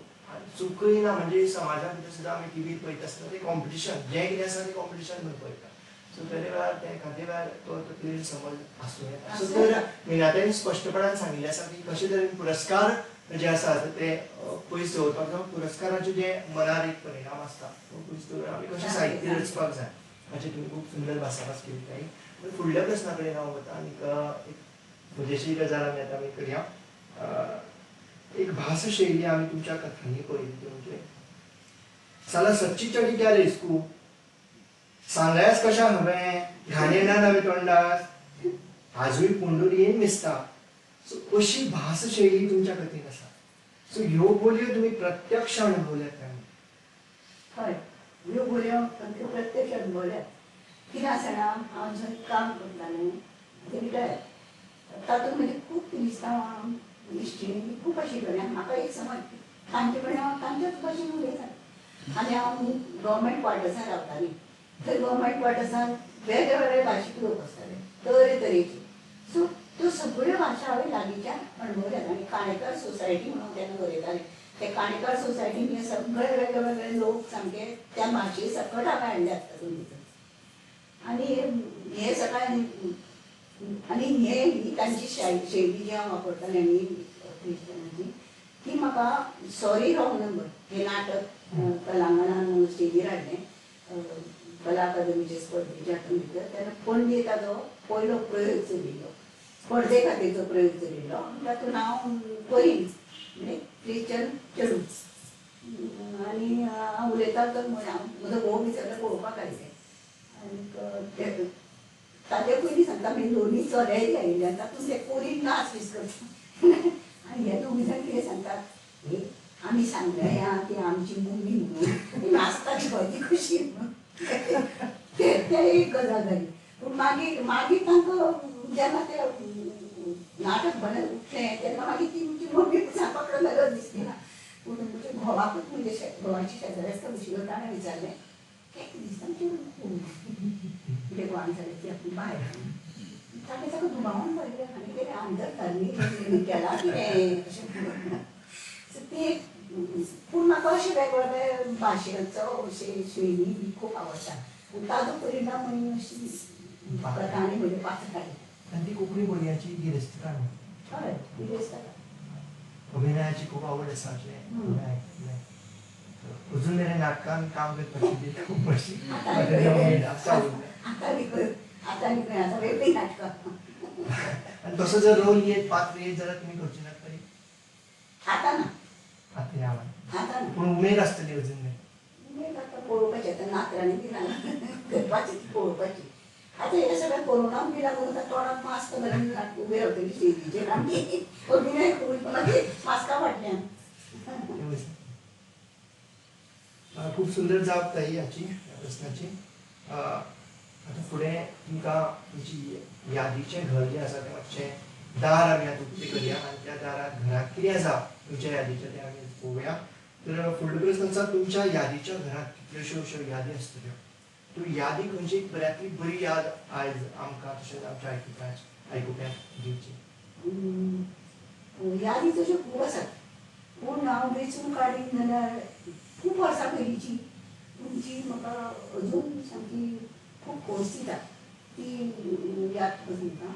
चुकय ना, म्हणजे समाजा भितर सुद्दां आमी टिवीर पळयता आसतना तें कॉम्पिटिशन जें कितें आसा तें कॉम्पिटिशन म्हणून पळयता. सो तेरे वेळार तें एखादे वेळार तो तकलेर समज आसूं येता. सो तर मिनाताईन स्पश्टपणान सांगिल्लें आसा की कशे तरेन पुरस्कार जे आसात ते पयस दवरपाक जाय, पुरस्काराचे जे मनार एक परिणाम आसता तो पयस दवरून आमी कशें साहित्य रचपाक जाय हाची तुमी खूब सुंदर भासाभास केली ताई. पूण फुडल्या प्रस्ना कडेन हांव वता आनीक एक मजेशीर गजाल आमी आतां आमी करया. एक भास शैली आमी तुमच्या कथांनी पळयली ती म्हणजे साला सच्ची चडी क्या रे इसकू सांगायस कशा हांवें घाण येना नवे तोंडास आजूय पुंडूर येन दिसता. सो अशी भास शैली तुमच्या कथेन आसा. सो ह्यो बोलयो तुमी प्रत्यक्ष अणभवल्यात काय? हय, ह्यो बोलयो सामक्यो प्रत्यक्ष अणभवल्यात. कितें आसना, हांव जंय काम करतालें ते रिटायर, तातूंत म्हणजे खूब क्रिस्तांवां इश्टिणी बी खूब आशिल्ल्यो आनी म्हाका एक समज तांचे कडेन हांव तांच्याच भाशेन उलयतालें. आनी हांव गव्हर्मेंट क्वॉर्टर्सान रावतालीं, थंय गव्हर्मेंट क्वॉर्टर्सान वेगळे वेगळे भाशेचे लोक आसताले तरेतरेचे. सो त्यो सगळ्यो भाशा हांवें लागींच्यान अणभवल्यात. आनी काणेकार सोसायटी म्हणून तेन्ना बरयतालें, ते काणेकार सोसायटीन हे सगळे वेगळे वेगळे लोक सामके त्या भाशे सकट हांवें हाडल्यात तातूंत भितर. आनी हे सकाळी आनी हे ही तांची शैली जी हांव वापरतालें आनी क्रिश्चनाची ती म्हाका सॉरी रॉंग नंबर हें नाटक कलांगणान स्टेजीर हाडलें कला अकादमीचे स्पर्धेच्या हातूंत भितर. तेन्ना पणजे ताजो पयलो प्रयोग चलिल्लो, स्पर्धे खातीरचो प्रयोग चलिल्लो. तातूंत हांव करीन म्हणजे क्रिश्चन चेडूं आनी हांव उलयता तर हांव म्हजो घोव बी सगळें पळोवपाक आयिल्लें. आनीक ताजे पयलीं सांगता मी दोनी चलेय आयिल्ले आनी तातूंत ते कोरीन नाच बीस करता आनी हे दोगी जाण कितें सांगतात, हे आमी सांगलें आं ती आमची मम्मी म्हणून नाचता ती पळय ती कशी म्हणून. ते एक गजाल जाली. पूण मागीर मागीर तांकां जेन्ना ते नाटक म्हणत उठलें तेन्ना मागीर ती म्हजी मम्मी सांगपाक गरज दिसली ना. पूण म्हज्या घोवाकूच म्हणजे घोवाची शेजारी आसता बशिल्लो ताणें विचारलें, एक दीस आमची म्हणजे घोवान सांगलें ती आपूण बायल. ताणें ताका दुबावान पळयलें आनी तेणें आंतरधर्मी केलां कितें अशें म्हणून. सो ती एक पूण म्हाका अशें वेगवेगळे भाशेचो अशे शैली बी खूब आवडटा. पूण ताजो परिणाम म्हणजे अशी कथा आनी म्हज्या पात्रां. आनी ती कोंकणी बोलयाची गिरेस्तकाय. हय, गिरेस्तकाय. अभिनयाची खूब आवड आसा अशें हांवें आयकलें. अजून मेरेन नाटकान काम करपाची खूब अशी आसा. आतां न्ही खंय, आतां वेगळीं नाटकां. आनी तसो जर रोल येत, पात्र येत जाल्यार तुमी करचे नात तरी? आतां ना. आतां ह्या आतां ना. पूण उमेद आसतली अजून न्ही? उमेद आतां पळोवपाची, आतां नातरांनी बी करपाची ती पळोवपाची. आतां हे सगळें कोरोना बी लागून आतां तोंडाक मास्क घालून उबे रावतली स्टेजीचेर आमी अभिनय करून मागीर मास्का फाटल्यान. खूब सुंदर जाप ताई हाची, ह्या प्रस्नाची. आतां फुडें तुमकां तुमची यादीचें घर जें आसा तें मातशें दार आमी आतां उक्तें करया आनी त्या दाराक घरांत कितें आसा तुमच्या यादीचें तें आमी पळोवया. तर फुडलो प्रस्न आसा, तुमच्या यादीच्या घरांत कितल्योश्यो अश्यो यादी आसतल्यो, त्यो यादी खंयची एक बऱ्यांतली बरी याद आयज आमकां तशेंच आमच्या आयकुप्यांक दिवची? यादी तश्यो खूब आसात, पूण हांव वेंचून काडीत जाल्यार खूब वर्सां पयलींची पूण जी म्हाका अजून सामकी खूब खोस दिता ती याद तुका सांगता.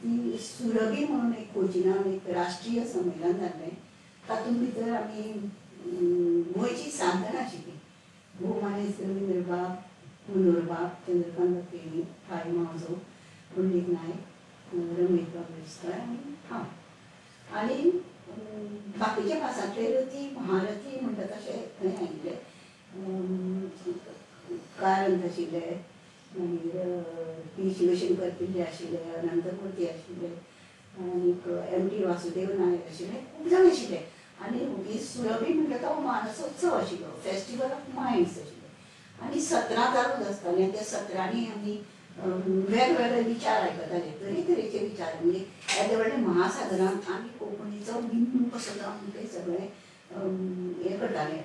ती सुरभी म्हणून एक कोचिनान एक राष्ट्रीय संमेलन जाल्लें, तातूंत भितर आमी गोंयची 7 जाणां आशिल्लीं. भोवमानेस्त रवींद्रबाब, मनोहरबाब, चंद्रकांत केणी, भाई मावजो, पुंडलीक नायक, रमेशबाब वेळुस्कार आनी हांव. आनी बाकीच्या भासांतले रथी महारथी म्हणटा तशे थंय आयिल्ले, कारंत आशिल्ले, मागीर पी शिवशंकर पिल्ले आशिल्ले, अनंतमूर्ती आशिल्ले, आनीक एम टी वासुदेव नायक आशिल्ले, खूब जाण आशिल्ले. आनी ही सुरभी म्हणटा तो मानसोत्सव आशिल्लो, फेस्टिवल ऑफ मायंड्स आशिल्लो. आनी सत्रां चालूच आसतालीं, त्या सत्रांनी आमी वेगवेगळे विचार आयकताले, तरेतरेचे विचार. म्हणजे येदे व्हडले महासागरांत आमी कोंकणीचो बिंदू कसो जावन ते सगळें हें करताले,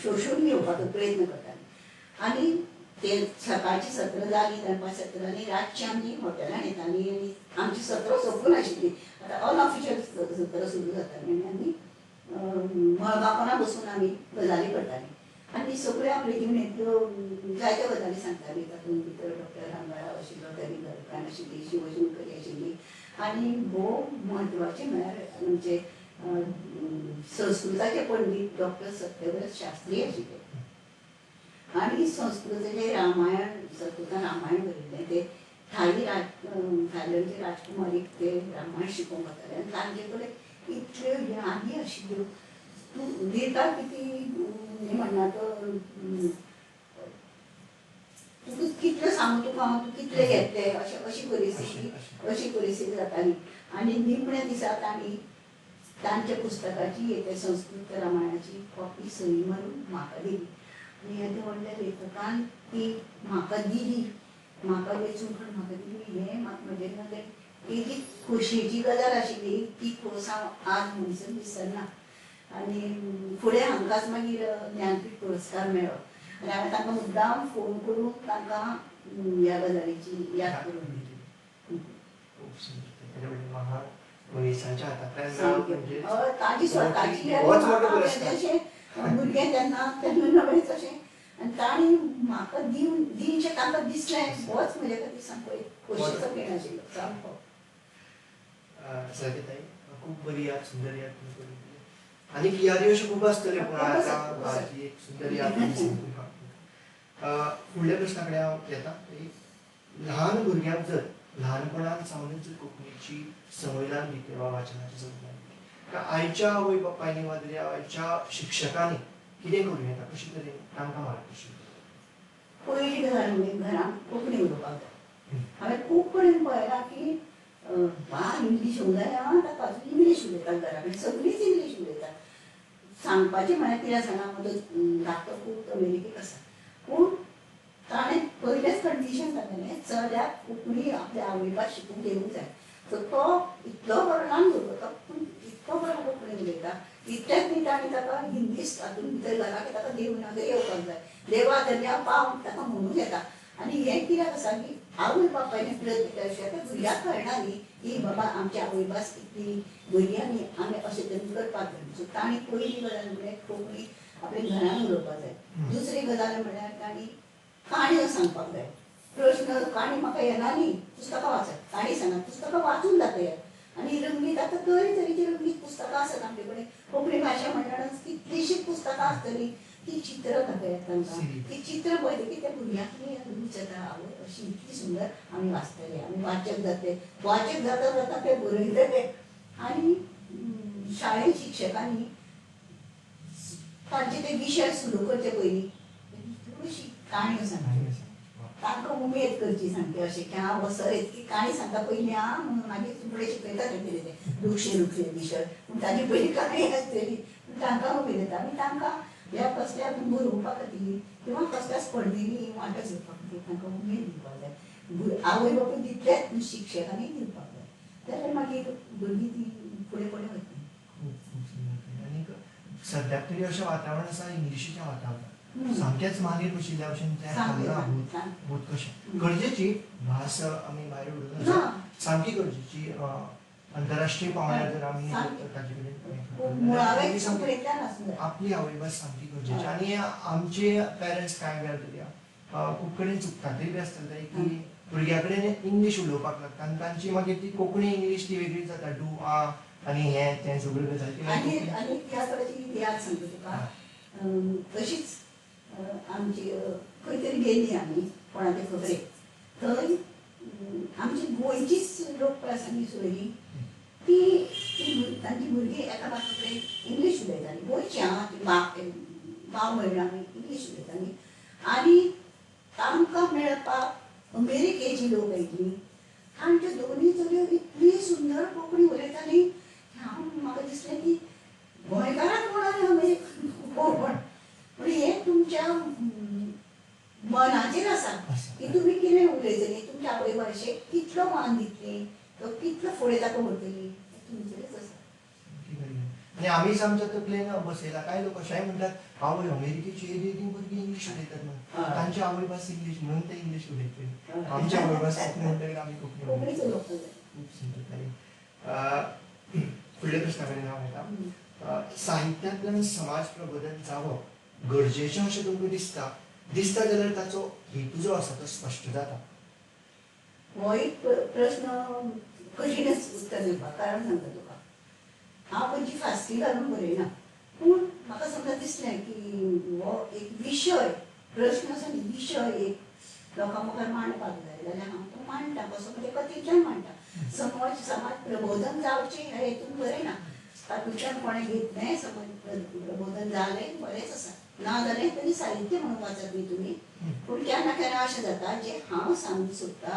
शोशून घेवपाचो प्रयत्न करताले. आनी ते सकाळची सत्रां जालीं, दनपार सत्रां, रातची आमी हॉटेलान येतालीं आनी आमची सत्रां सोंपून आशिल्लीं. आतां अनऑफिशियल सत्रां सुरू जातालीं आनी आमी मळबाकोना बसून आमी गजाली करतालीं. आनी सगळ्यो आपले जिणेंतल्यो जायत्यो गजाली सांगताली. तातूंत भितर डॉक्टर रामराव आशिल्लो, ताणी घरकान्न आशिल्ली, शिवशंकरी आशिल्ली. आनी भोव म्हत्वाचें म्हळ्यार आमचे संस्कृताचे पंडीत डॉक्टर सत्यव्रत शास्त्री आशिल्ले. आनी संस्कृताचें रामायण, संस्कृतान रामायण बरयल्लें, ते थायलंडचे राजकुमारीक ते रामायण शिकोवंक वताले. आनी तांचे कडेन इतल्यो यादी आशिल्ल्यो, तूं दिता कितें हें म्हणना तो तुका कितलें सांगू तुका हांव, तूं कितलें घेतलें, अशें अशी परिस्थिती, अशी परिस्थिती जाताली. आनी निमण्या दिसा तांणी तांच्या पुस्तकाची, ते संस्कृत रामायणाची कॉपी सही मारून म्हाका दिली. आनी येद्या व्हडल्या लेखकान ती म्हाका दिली, म्हाका वेंचून काडून म्हाका दिली. हें म्हाका म्हजे नदरेन एक खोशयेची गजाल आशिल्ली, ती खोस हांव आज म्हणसर विसरना. आनी फुडें हांकांच मागीर ज्ञानपीठ पुरस्कार मेळ्ळो आनी हांवें तांकां मुद्दाम फोन करून तांकां ह्या गजालीची याद करून दिली. खूब सुंदर. महान मनिसाच्या हातांतल्यान म्हणजे ताजी स्वताची अशें भुरगें तेन्ना तेन्ना नवेंच अशें, आनी तांणी म्हाका दिवन दिवचें तांकां दिसलें, होच म्हज्या खातीर सामको एक खोशयेचो खीण आशिल्लो सामको. सारकें ताई, खूब बरी याद, सुंदर याद तुमी करून दिली. आनीक यादी अश्यो खूब आसतल्यो, पूण आतां एक सुंदर याद. फुडल्या प्रस्ना कडेन हांव येता. ल्हान भुरग्यांक जर ल्हानपणान सावनूच जर कोंकणीची संवय लागली वा वाचनाची संवय लागली, काय आयच्या आवय बापायनी वा तरी आयच्या शिक्षकांनी कितें करूं येता, कशे तरेन तांकां मार्गदर्शन? पयली गजाल म्हणजे घरांत कोंकणी उलोवपाक जाय. हांवें खूब कडेन पळयलां की बा इंग्लीश उलयता, ताका अजून इंग्लीश उलयतात, घरा कडेन सगळींच इंग्लीश उलयतात. सांगपाचें म्हळ्यार कितें सांगा, म्हजो धाकटो पूत अमेरिकेक आसा, पूण ताणें पयलेंच कंडिशन सांगलें, चल्याक कोंकणी आपल्या आवयभास शिकूंक येवंक जाय. सो तो इतलो बरो ल्हान भुरगो तो, पूण इतको बरो कोंकणी उलयता. इतलेंच न्ही, ताणें ताका हिंदीच हातूंत भितर घाला की ताका देवनागरी येवपाक जाय, देवा दर्या पाव ताका म्हणूंक येता. आनी हें कित्याक आसा की आवय बापायन प्रयत्न केल्या शिवाय त्या भुरग्याक कळना न्ही की बाबा आमची आवयभास इतली बरी आनी आमी अशें तरेन करपाक जाय. सो तांणी पयली गजाल म्हळ्यार कोंकणी आपल्या घरान उलोवपाक जाय. दुसरी गजाल म्हळ्यार तांणी काणयो सांगपाक जाय. प्रश्न काणी म्हाका येना न्ही, पुस्तकां वाचात, काणी सांगात, पुस्तकां वाचून दाखयात. आनी रंगीत आतां तरेतरेची रंगीत पुस्तकां आसात आमचे कडेन. कोंकणी भाशा म्हणल्यार कितलींशींच पुस्तकां आसतलीं, ती चित्रां दाखयात तांकां. ती चित्रां पळयतकीर त्या भुरग्यांक रूच येता, आवय अशी इतली सुंदर आमी वाचतले, आमी वाचक जातले, वाचक जाता जाता ते बरयतले. आनी शाळेंत शिक्षकांनी तांचे ते विशय सुरू करचे पयलीं थोडीशी काणयो सांगच्यो, तांकां उमेद करची सामकी अशें की हांव सर इतकी काणी सांगता पयलीं आं म्हणून मागीर फुडें शिकयता ते कितें तें रुक्षे रुक्षे विशय, पूण ताजी पयलीं काणी आसतली, पूण तांकां उमेद येता. आनी तांकां ह्या कसल्या बरोवपा खातीर किंवा कसल्या स्पर्धेनी वांटो घेवपा खातीर तांकां उमेद दिवपाक जाय. आवय बापूय दितलेच पूण शिक्षकांनी दिवपाक जाय, जाल्यार मागीर भुरगीं ती फुडें फुडें वतलीं. खूब खूब सुंदर. आनीक सद्याक तरी अशें वातावरण आसा इंग्लिशीचें वातावरण सामकेंच मागीर बशिल्ल्या भशेन तें हाल्लां भूत कशें. गरजेची भास आमी भायर उडोवन सामकी गरजेची अंतरराष्ट्रीय पावंड्यार जर आमी ताजे कडेन आपली आवयभास सामकी गरजेची. आनी आमचे पेरंट्स कांय वेळार तरी खूब कडेन चुकतातय बी आसतले की भुरग्या कडेन इंग्लीश उलोवपाक लागता आनी तांची मागीर ती कोंकणी इंग्लीश ती वेगळी जाता, do आ आनी हें तें सगळ्यो गजाली. आनी ह्या सगळ्याची याद सांगता तुका, तशीच आमची खंय तरी गेली आमी कोणाचे खबरेक, थंय आमची गोंयचीच लोक पळय आसा न्ही सोयरी, ती तांची भुरगीं एकामेका कडेन इंग्लीश उलयतालीं, गोंयची आं ती भाव भयणां आमी इंग्लीश उलयतालीं. आनी तांकां मेळपाक अमेरिकेची लोक आयली, तांच्यो दोनूय चलयो इतली सुंदर कोंकणी उलयतालीं, हांव म्हाका दिसलें की गोंयकारांक कोण आनी अमेरिकन कोण, पूण हें तुमच्या मनाचेर आसा की तुमी कितें उलयतलीं, तुमच्या आवय भाशेक कितलो मान दितली, तो कितलो फुडें ताका व्हरतली, हें तुमचेरच आसा. आनी आमीच आमच्या तकलेन बसयला. कांय लोक अशेंय म्हणटात आवय अमेरिकेची येदी ती भुरगीं इंग्लीश उलयतात म्हणून, तांची आवयभास इंग्लीश म्हणून ते इंग्लीश उलयतले, आमची आवयभास कोंकणी म्हणटकीर आमी कोंकणी उलयतले. खूब सुंदर. फुडल्या प्रश्ना कडेन हांव वयता. साहित्यांतल्यान समाज प्रबोधन जावप गरजेचें अशें तुमकां दिसता, दिसता जाल्यार ताचो हेतू जो आसा तो स्पश्ट जाता? हो एक प्रश्न कठीणच उत्तर दिवपाक, कारण सांगता तुका, हांव खंयची फास्की घालून बरयना, पूण म्हाका समजा दिसलें की हो एक विशय प्रश्न आसा न्ही, विशय एक लोकां मुखार मांडपाक जाय जाल्यार हांव तो मांडटा, कसो म्हणजे कथेंतल्यान मांडटा. समाज प्रबोधन जावचें ह्या हेतून बरयना, तातूंतल्यान कोणें घेतलें समाज प्रबोधन जालें बरेंच आसा, ना जालें तरी साहित्य म्हणून वाचत न्ही तुमी. पूण केन्ना केन्ना अशें जाता जें हांव सांगूंक सोदता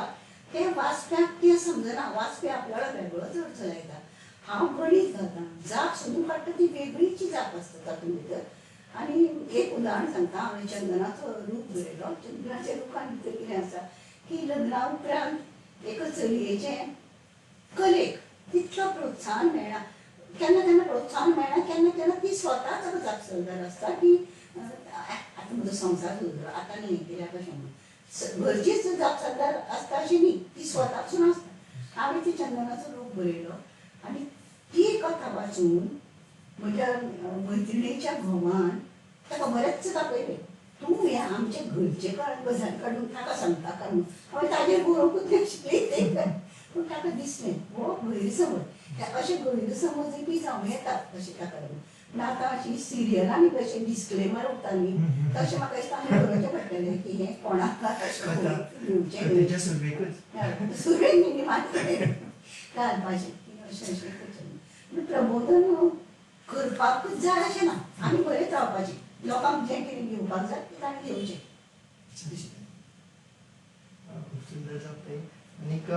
तें वाचप्याक तें समजना, वाचपी आपल्याला वेगळोच अर्थ लायता. हांव गणीत घालता, जाप सोदून काडटा ती वेगळीची जाप आसता तातूंत भितर. आनी एक उदाहरण सांगता, हांवें चंदनाचो रूख बरयलो. चंदनाच्या रुखान भितर कितें आसा की लग्ना उपरांत एका चलयेचें कलेक तितलो प्रोत्साहन मेळना, केन्ना केन्ना प्रोत्साहन मेळना, केन्ना केन्ना ती स्वताच जापसालदार आसता की आतां म्हजो संवसार सुदरलो, आतां न्ही कित्याक अशें म्हणून घरचीच जापसालदार आसता अशें न्ही, ती स्वतासून आसता. हांवें ती चंदनाचो रूख बरयलो आनी ती कथा वाचून म्हज्या मैत्रिणीच्या घोवान ताका बरेंच दाखयलें, तूं हें आमच्या घरचे गजाल काडून ताका सांगता काय म्हणून. हांवें ताजेर बरोवंकूच नाशिल्लें, पूण ताका दिसलें हो गैरसमज, अशे गैरसमजूय बी जावं येतात अशें ताका लागून. पूण आतां अशी सिरियलांनी कशें डिस्क्लेमर उरता न्ही, तशें म्हाका दिसता आमी बरोवचें पडटलें की हें कोणाक अशें दिवचें, सुरवेक न्ही मातशें घालपाचें की अशें अशें करचें. पूण प्रबोधन करपाकूच जाय अशें ना, आमी बरेंच रावपाचें, लोकांक जें कितें घेवपाक जाय तें ताणें घेवचें. खूब सुंदर जाप. आनीक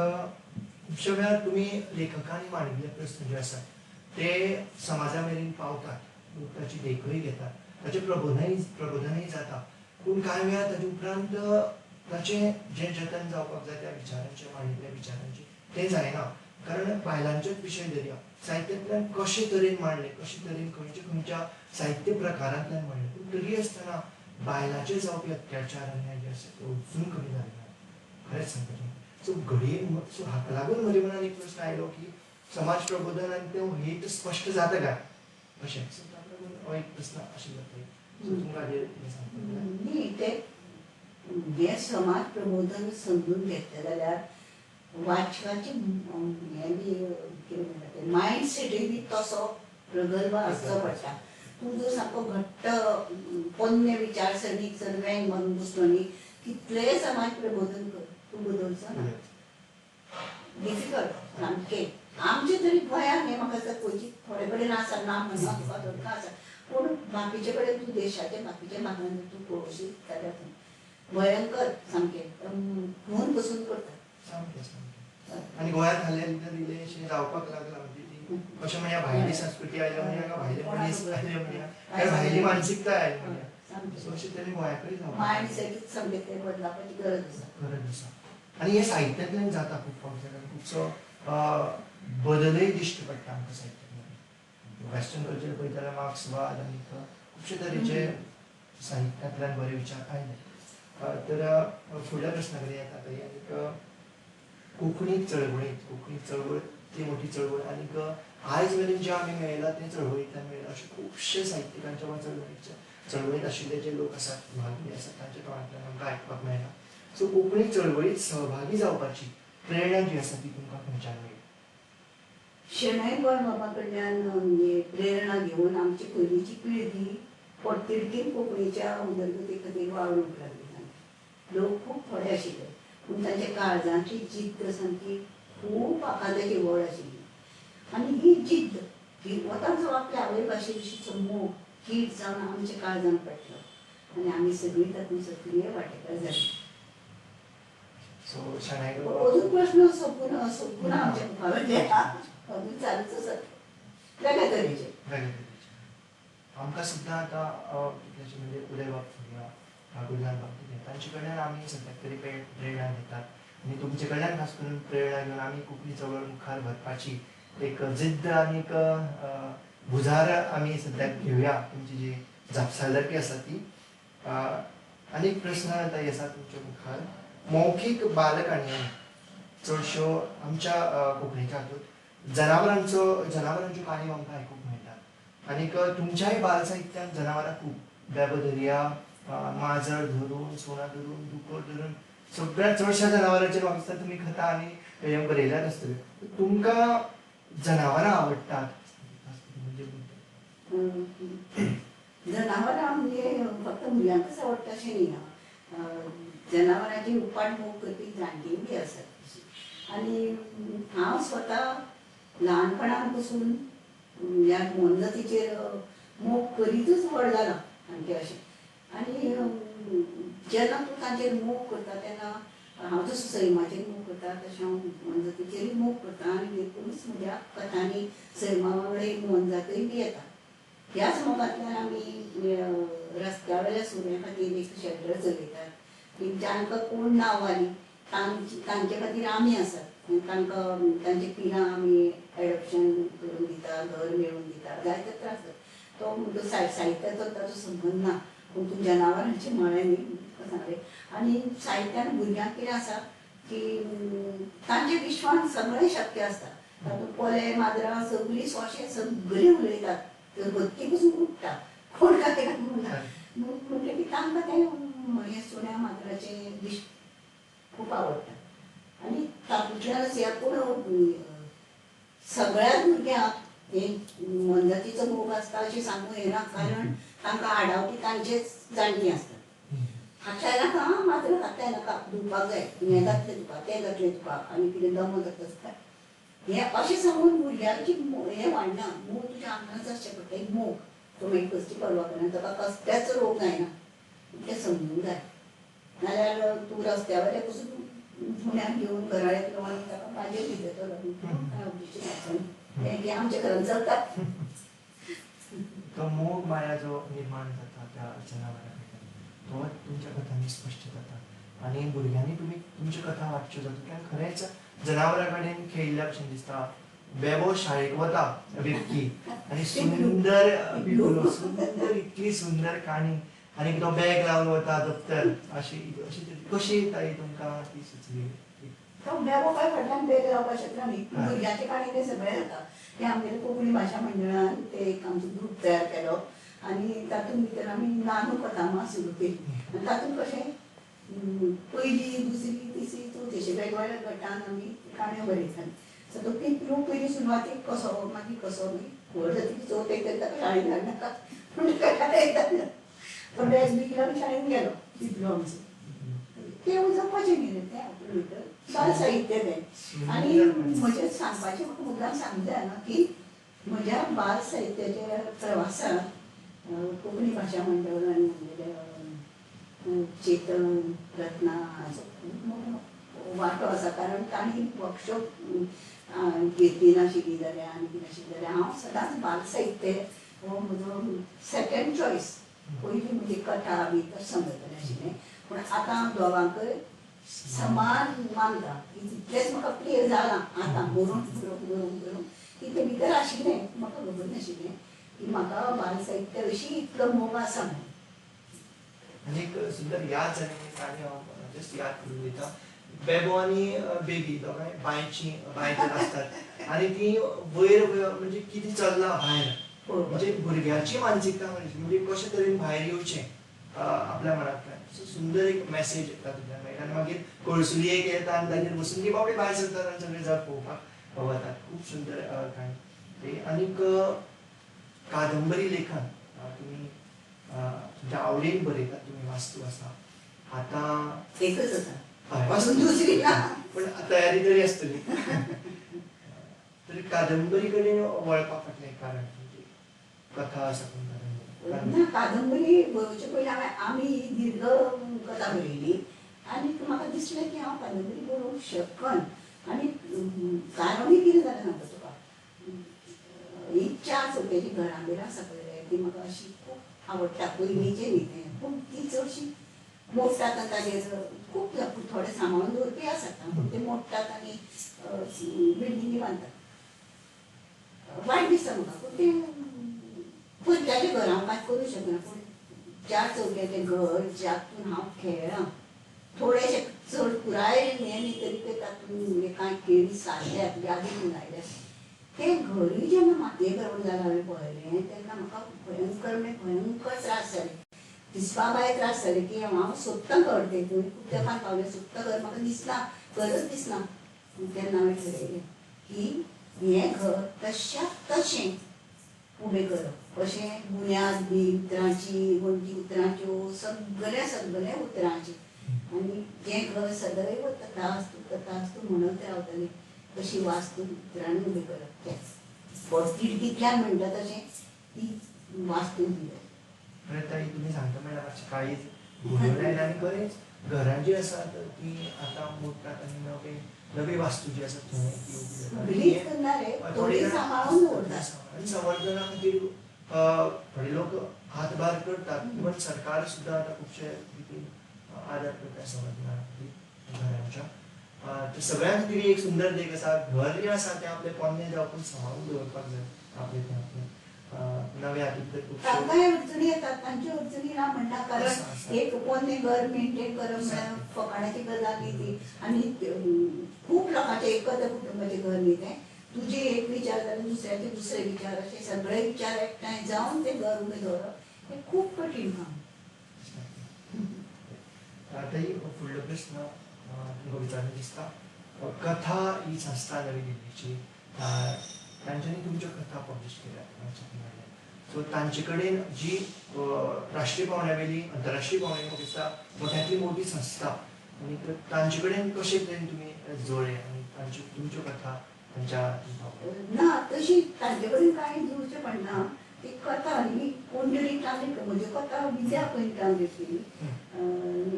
खुबश्या वेळार तुमी लेखकांनी मांडिल्ले प्रस्न जे आसात ते समाजा मेरेन पावतात, लोक ताची देखूय घेतात, ताचें प्रबोधनय जाता, पूण कांय वेळार ताचे उपरांत ताचें जें जतन जावपाक जाय त्या विचारांचें, मांडिल्ल्या विचारांचें तें जायना. कारण बायलांचेच विशय धरया, साहित्यांतल्यान कशे तरेन मांडले, कशे तरेन खंयच्या खंयच्या साहित्य प्रकारांतल्यान मांडले, पूण तरी आसतना बायलांचेर जावपी अत्याचार अन्याय जे आसा ते अजून कमी जाले ना, खरेंच सांगता तुमकां. सो घडये सो हाका लागून म्हज्या मनान एक प्रस्न आयलो की समाज प्रबोधन आनी तो हेत स्पश्ट जाता काय अशें. सो ताका लागून हो एक प्रस्न आशिल्लो. सो तुमकां हाजेर कितें सांगपाक जाय? न्ही, तें हें समाज प्रबोधन समजून घेतलें जाल्यार वाचकाचें हें बी कितें म्हणटा तें मायंडसेटूय बी तसो प्रगल्भ आसचो पडटा. तूं जर सामको घट्ट पोन्ने विचारसरणीक जर वेंग मारून बसलो न्ही, कितलेंय समाज प्रबोधन कर, तूं बदलचो ना, डिफिकल्ट सामकें. आमचे तरी गोंयांत हें म्हाका दिसता क्वचीत थोडे कडेन आसा, ना म्हणना तुका थोडे आसा, पूण बाकीचे कडेन तूं देशाचे बाकीच्या भागान तूं पळोवशी जाल्यार भयंकर सामकें खून पसून करता. सामकें सामकें. आनी गोंयांत हालीं तर इल्लें जावपाक लागलां, म्हणजे ती अशें म्हणया भायली संस्कृती आयल्या म्हणया, भायले मनीस आयले म्हणया, भायली मानसिकताय आयली म्हणया, सो अशें तरेन गोंयाकय जावपाक मायंड सेटूच सामकें तें बदलापाची गरज आसा, गरज आसा. आनी हें साहित्यांतल्यान जाता खूब फावट, कारण खुबसो बदलय दिश्टी पडटा आमकां साहित्यांतल्यान. वेस्टर्न कल्चर पळयत जाल्यार मार्क्सवाद आनी खुबशे तरेचे साहित्यांतल्यान बरे विचार आयले. तर फुडल्या प्रश्ना कडेन येता तरी आनीक कोंकणी चळवळींत, कोंकणी चळवळ ती मोठी चळवळ आनीक आयज मेरेन जे आमी मेळयला ते चळवळींतल्यान मेळयला अशे खुबशे साहित्यिकांच्या वा चळवळींत आशिल्ले जे लोक आसात, भागी आसात, तांच्या तोंडांतल्यान आमकां आयकपाक मेळटा. सो कोंकणी चळवळींत सहभागी जावपाची प्रेरणा जी आसा ती तुमकां खंयच्यान मेळ्ळी? शणै गोंयबाबा कडल्यान प्रेरणा घेवन आमची पयलींची पिळगी पोटतिडकीन कोंकणीच्या उदरगती खातीर वावरूंक लागली. लोक खूब थोडे आशिल्ले पूण तांच्या काळजांतली जिद्द सामकी खूब आकांताची व्हड आशिल्ली. आनी ही जिद्द ही हो तांचो आपल्या आवय भाशे विशींचो मोग कीट जावन आमच्या काळजांत पेटलो आनी आमी सगळीं तातूंत सक्रीय वांटेकार जाली. अजून प्रश्न सोंपून सोंपून आमच्या मुखावयले अजून चालूच आसात वेगळ्या तरेचे. वेगळ्या तरेचे आमकां सुद्दां आतां कितलेशे म्हणजे उदयबाब फुरिया, गुरुनाथ बाब, तांचे कडल्यान आमी सद्याक तरी प्रेरणा घेतात आनी तुमचे कडल्यान खास करून प्रेरणा घेवन आमी कोंकणी चळवळ मुखार व्हरपाची एक जिद्द आनी एक भुजार आमी सद्याक घेवया, तुमची जी जापसालदारकी आसा ती. आनी एक प्रस्न ताई आसा तुमच्या मुखार, मौखीक बालकाणयांनी चडश्यो आमच्या कोंकणीच्या हातूंत जनावरांच्यो काणयो आमकां आयकूंक मेळटात आनीक तुमच्याय बाल साहित्यांत जनावरां खूब, बेबो दर्या, माजर धरून, सुणां धरून, दुकर धरून सगळ्या चडश्या जनावरांचेर म्हाका दिसता तुमी कथा आनी हें बरयल्यात आसतल्यो. तुमकां जनावरां आवडटात म्हणजे? जनावरां म्हणजे फक्त भुरग्यांकच आवडटा अशें न्ही, जनावरांची उपाट मोग करपी जाणटीं बी आसात. आनी हांव स्वता ल्हानपणान पसून ह्या मोनजातीचेर मोग करीतच व्हड जाला सामकें अशें. आनी जेन्ना तूं तांचेर मोग करता तेन्ना हांव जसो सैमाचेर मोग करता तशें हांव मोनजातीचेरूय मोग करता आनी देखूनच म्हज्या कथांनी सैमा वांगडा एक मोनजातय बी येता. ह्याच मोगांतल्यान आमी रस्त्या वयल्या सुण्या खातीर एक शेल्टर चलयतात की जांकां कोण ना वाली तांचे खातीर आमी आसात. तांकां तांचे पिलां आमी एडॉप्शन करून दिता, घर मेळोवन दिता, जायते त्रास जाता. तो म्हणटो साहित्याचो ताचो संबंद ना, पूण तूं जनावरांचें म्हळें न्ही तुका सांगलें. आनी साहित्यान भुरग्यांक कितें आसा की तांच्या विश्वान सगळें शक्य आसता, तातूंत कोले माजरां सगळीं सोंशे सगळीं उलयतात, तर हत्ती पसून उडटा, कोण काय म्हणटा म्हणटकीर तांकां तें हें सुण्या माजराचें विश्व खूब आवडटा. आनी तातूंतल्यानच ह्या पूण सगळ्याच भुरग्यांक हे मोनजातीचो मोग आसता अशें सांगूं येना, कारण तांकां आडावपी तांचेच जाणटीं आसतात. हातलाय नाका, माजर हातलाय नाका, धुवपाक जाय, हें जातलें तुका, तें जातलें तुका, आनी कितें दमो जाता, हें अशें सांगून भुरग्यांची हें वाडना. मोग तुज्या आंगानच आसचें पडटा, एक मोग तो मागीर कसली पर्वा करना, ताका कसल्याच रोग जायना, तें समजूंक जाय. नाल्यार तूं रस्त्या वयल्या पसून सुण्याक घेवन घरा येतलो आनी ताका भाजयेर भिजयतलो, काय ऑब्जेक्शन हें की आमच्या घरांत चलता. तो मोग माया जो निर्माण जाता त्या जनावरां कडल्यान तो तुमच्या कथांनी स्पश्ट जाता आनी भुरग्यांनी तुमी तुमच्यो कथा वाचच्यो जातूंतल्यान खरेंच जनावरां कडेन खेळिल्ल्या भशेन दिसता. बेबो शाळेक वता बेबकी आनी सुंदर पिवलो, सुंदर इतली सुंदर काणी आनी तो बॅग लावन वता दप्तर, अशी अशी कशी ताई तुमकां ती सुचली? तो बेबो काय फाटल्यान बॅग लावपाक शकना न्ही, भुरग्यांचे काणी तें सगळें जाता. तें आमगेले कोंकणी भाशा मंडळान ते एक आमचो ग्रूप तयार केलो आनी तातूंत भितर आमी नानू कथामाळ सुरू केली. आनी तातूंत कशें पयली, दुसरी, तिसरी, चवथी अशे वेगवेगळ्या गटान आमी काणयो बरयतालीं. सो तो पिंपरू पयली सुरवातेक कसो, मागीर कसो, मागीर व्हड जातकीर चवथेक तरी ताका शाळेंत धाडनाका पूण ताका धाडलो. तो बॅग बी घेवन शाळेंत गेलो पिंपरू आमचो. तें जगपाचें न्ही तें. तातूंत भितर बाल साहित्य तें. आनी म्हजें सांगपाचें म्हाका मुद्दाम सांगूंक जायना की म्हज्या बाल साहित्याच्या प्रवासांत कोंकणी भाशा मंडळ आनी म्हगेलें चेतन रत्ना हाचो खूब मोठो वांटो आसा, कारण तांणी वर्कशॉप घेतली नाशिल्ली जाल्यार आनी कितें आशिल्लें जाल्यार हांव सदांच बाल साहित्य हो म्हजो सेकंड चॉयस. पयलीं म्हजी कथा बी तशें समजतलें आशिल्लें, पूण आतां हांव दोगांकय समान मानता. तितलेंच म्हाका क्लियर जालां आतां बरोवन बरोवन बरोवन बरोवन की तें भितर आशिल्लें, म्हाका खबर नाशिल्लें की म्हाका बाल साहित्या विशीं इतलो मोग आसा म्हणून. आनी एक सुंदर याद जाली आनी हांव जस्ट याद करून दिता, बेबो आनी बेबी दोगांय बांयची बांयचेर आसतात आनी ती वयर म्हणजे कितें चल्लां भायर, म्हणजे भुरग्याची मानसिकता म्हणजे कशे तरेन भायर येवचें आपल्या मनांतल्यान. सो सुंदर एक मॅसेज तातूंतल्यान मेळटा. आनी मागीर कळसुली एक येता आनी ताजेर बसून ती बाबडी भायर सरतात आनी सगळे जग पळोवपाक वतात. खूब सुंदर काणी ती. आनीक कादंबरी लेखन तुमी तुमच्या आवडीन बरयतात, तुमी वास्तू आसा आतां एकच आसा वास्तू दुसरी ना, पण तयारी तरी आसतली. तरी कादंबरी कडेन वळपा फाटलें कारण म्हणजे कथा आसा पूण कादंबरी ना, कादंबरी बरोवचे पयलीं हांवें आमी ही दीर्घ कथा बरयली आनी म्हाका दिसलें की हांव कादंबरी बरोवंक शकन. आनी कारणूय कितें जालें सांगता तुका, ही चार चौक्याची घरां बिरां आसा पळय ती म्हाका अशी खूब आवडटा, पयलींचें न्ही तें, पूण ती चडशी मोडटात आनी ताजेर खूब थोडे सांबाळून दवरपी आसात, पूण ते मोडटात आनी बिल्डिंगी बांदतात. वायट दिसता म्हाका, पूण तें पयल्याचें घर हांव कांय करूं शकना, पूण चार चौक्याचें घर ज्यातून हांव खेळ्ळां थोडेशें चड पुराय हें न्ही तरी ते तातूंत म्हणजे कांय केळी सारल्यात यादी म्हणून आयल्यात. तें घरूय जेन्ना मातये घरवण जालें हांवें पळयलें तेन्ना म्हाका भयंकर म्हणजे भयंकर त्रास जाले, दिसपा भायर त्रास जाले की हांव सोदतां घर तें खूब तेंपान पावलें, सोदतां घर म्हाका दिसना, घरच दिसना. तेन्ना हांवें ठरयलें की हें घर तश्याक तशें उबें करप, कशें बुन्याद बी उतरांची, वण्टी उतरांच्यो, सगळ्या सगळ्या उतरांची, आनी जें घर सदैव तथास्तु तथास्तु म्हणत रावतलें तशी वास्तू उतरांनी उबें करप, तेंच पोटतिडकींतल्यान म्हणटा तशें ती वास्तू उबी जाली. ताई तुमी सांगता म्हळ्यार मातशें काळीज भरून आयलें. आनी खरेंच घरां जीं आसात तीं आतां मोडटात आनी नवे नवी वास्तू जी आसा थंय ती उबी जाता. थोडी सांबाळून दवरतात आनी संवर्धना खातीर थोडे लोक हातभार करतात, इवन सरकार सुद्दां आतां खुबशे रितीन आदार करता संवर्धना खातीर घरांच्या. तर सगळ्यां खातीर एक सुंदर देख आसा, घर जें आसा तें आपलें पोन्नें जावं पूण सांबाळून दवरपाक जाय आपलें तें आपलें नव्या हातूंत तर खुबशे तांकांय अडचणी येतात, तांच्यो अडचणी ना म्हणटा, कारण एक पोन्नें घर मेंटेन करप म्हळ्यार फकाणाची गजाल न्ही ती. आनी खूब लोकांचें एकत्र कुटुंबाचें घर न्ही तें, तुजे एक विचार जाल्यार दुसऱ्याचे दुसरे विचार, अशे सगळे विचार एकठांय जावन तें घर उबें दवरप हें खूब कठीण काम. आतां फुडलो प्रस्न तुमकां विचारून दिसता, कथा ही संस्था नवी दिल्लीची, तांच्यांनी तुमच्यो कथा पब्लिश केल्यात, सो तांचे कडेन जी राष्ट्रीय पांवड्या वयली अंतरराष्ट्रीय पांवड्या म्हाका दिसता मोठ्यांतली मोठी संस्था, आनी तांचे कडेन कशे तरेन तुमी जोडले आनी तांच्यो तुमच्यो कथा तांच्या ना तशी तांचे कडेन कांय जुळचें पडना. ती कथा ही कोण तरी ट्रान्सलेट, म्हज्यो कथा विद्या पयलीं ट्रान्सलेट केली,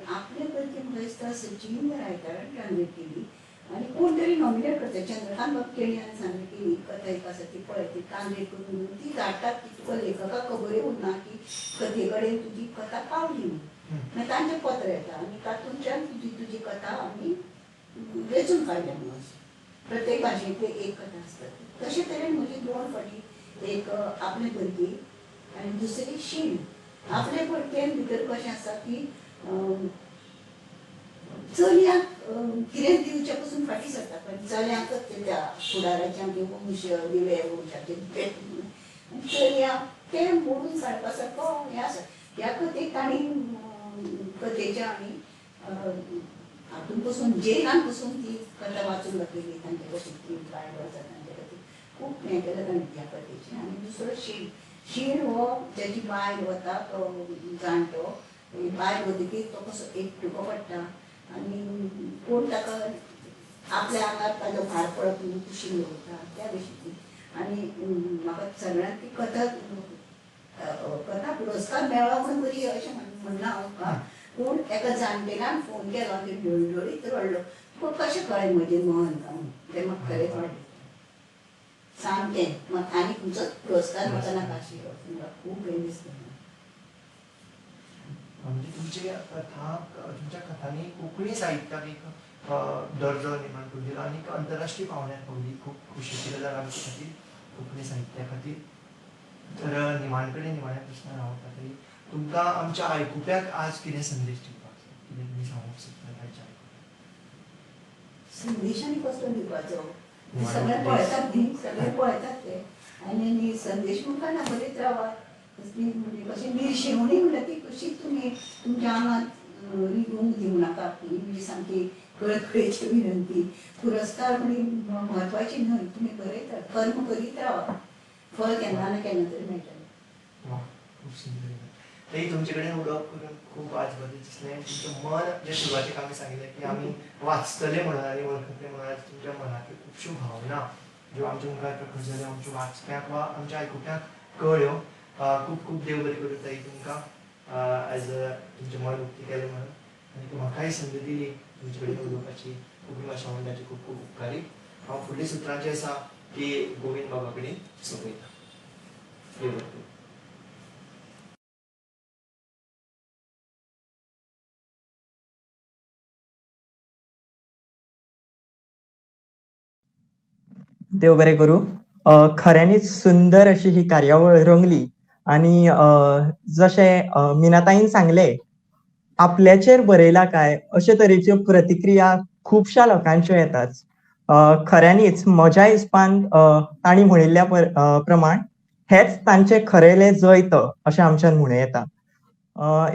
आपले पैकी म्हाका दिसता सचिन रायकारान ट्रान्सलेट केली, आनी कोण तरी नॉमिनेट करता. चंद्रकांत बाब केणी हाणें सांगलें की ही कथा एक आसा ती पळय, ती ट्रान्सलेट करून ती धाडटात की तुका लेखकाक खबरूय उरना की कथे कडेन तुजी कथा पावली म्हणून. मागीर तांचें पत्र येता आनी तातूंतल्यान तुजी तुजी कथा आमी वेंचून काडल्या म्हणून प्रत्येक भाशेंतली एक कथा आसता. तशे तरेन म्हजी दोन फावटी, एक आपले भुरगीं आनी दुसरी शीण. आपले भुरग्यान भितर कशें आसा की चलयांक कितें दिवचे पसून फाटीं सरता, पण चलयांकच ते त्या फुडाराचे आमचे वंश दिवे वंशाचे आनी चलयांक तें मोडून काडपा सारको हें आसा. ह्या कथेक तांणी कथेच्या आनी हातून पसून जेलान पसून ती कथा वाचून दाखयली, तांचे कशी ती बायल आसा तांचे खातीर खूब हें केलें तांणी ह्या कथेचें. आनी दुसरो शीण, शीण हो ज्याची बायल वता तो जाणटो, बायल वतकीर तो कसो एकटुको पडटा आनी कोण ताका आपल्या आंगार ताजो भार पडप म्हणून कुशीन दवरता त्या भशेन. आनी म्हाका सगळ्यांत ती कथा कथा पुरस्कार मेळ्ळो म्हणून बरी अशें म्हणना हांव, पूण एका जाणटेल्यान फोन केलो आनी ढळढळीत रडलो, तुका कशें कळ्ळें म्हजें मन म्हणून, तें म्हाका खरेंच वाडलें सामकें. आनी खंयचोच पुरस्कार म्हाका नाका आशिल्लो, म्हाका खूब हें दिसता. म्हणजे तुमचे कथा, तुमच्या कथांनी कोंकणी साहित्याक एक दर्जो निर्माण करून दिलो आनी अंतरराष्ट्रीय पावंड्यार पावली. खूब खोशयेची गजाल आमचे खातीर, कोंकणी साहित्या खातीर. तर निमाण कडेन निमाण्या प्रश्नान हांव वता तरी तुमकां आमच्या आयकुप्याक आज कितें संदेश दिवपाक जाय, कितें तुमी सांगूंक सोदतात आयच्या आयकुप्याक? संदेश आनी कसलो दिवपाचो, सगळे पळयतात न्ही, सगळे पळयतात ते. आनी संदेश मुखार ना बरीच रावात, कसली म्हणजे कशी निर्शेवणी म्हणटा ती कशीच तुमी तुमच्या आंगांत रिगूंक दिवं नाका, ही म्हणजे सामकी कळकळीची विनंती. पुरस्कार म्हणजे म्हत्वाची न्हय, तुमी बरयतात, कर्म करीत रावा, फळ केन्ना ना केन्ना तरी मेळटलें. वा, खूब सुंदर. तरी तुमचे कडेन उलोवप करून खूब आज बरें दिसलें. तुमचें मन जे सुरवातेक आमी सांगिल्लें की आमी वाचतले म्हणून आनी वळखतले म्हणून, आज तुमच्या मनांतल्यो खुबश्यो भावना ज्यो आमच्या मुखार प्रकट जाल्यो, आमच्या वाचप्यांक वा आमच्या आयकुप्यांक कळ्ळ्यो. खूब खूब देव बरें करूं ताई तुमकां एज तुमचें मन उक्तें केलें म्हणून आनी म्हाकाय संद दिली तुमचे कडेन उलोवपाची. कोंकणी भाशा मंडळाची खूब खूब उपकारी. हांव फुडलीं सुत्रां जीं आसा ती गोविंद बाबा कडेन सोंपयतां. देव बरें करूं. देव बरें करूं. खऱ्यांनीच सुंदर अशी ही कार्यावळ रंगली आनी जशें मिनाताईन सांगलें, आपल्याचेर बरयला काय अशे तरेच्यो प्रतिक्रिया खुबश्या लोकांच्यो येतात. खऱ्यांनीच म्हज्या हिसपान तांणी म्हणिल्ल्या प्रमाण हेच तांचें खरेलें जैत अशें आमच्यान म्हणूं येता.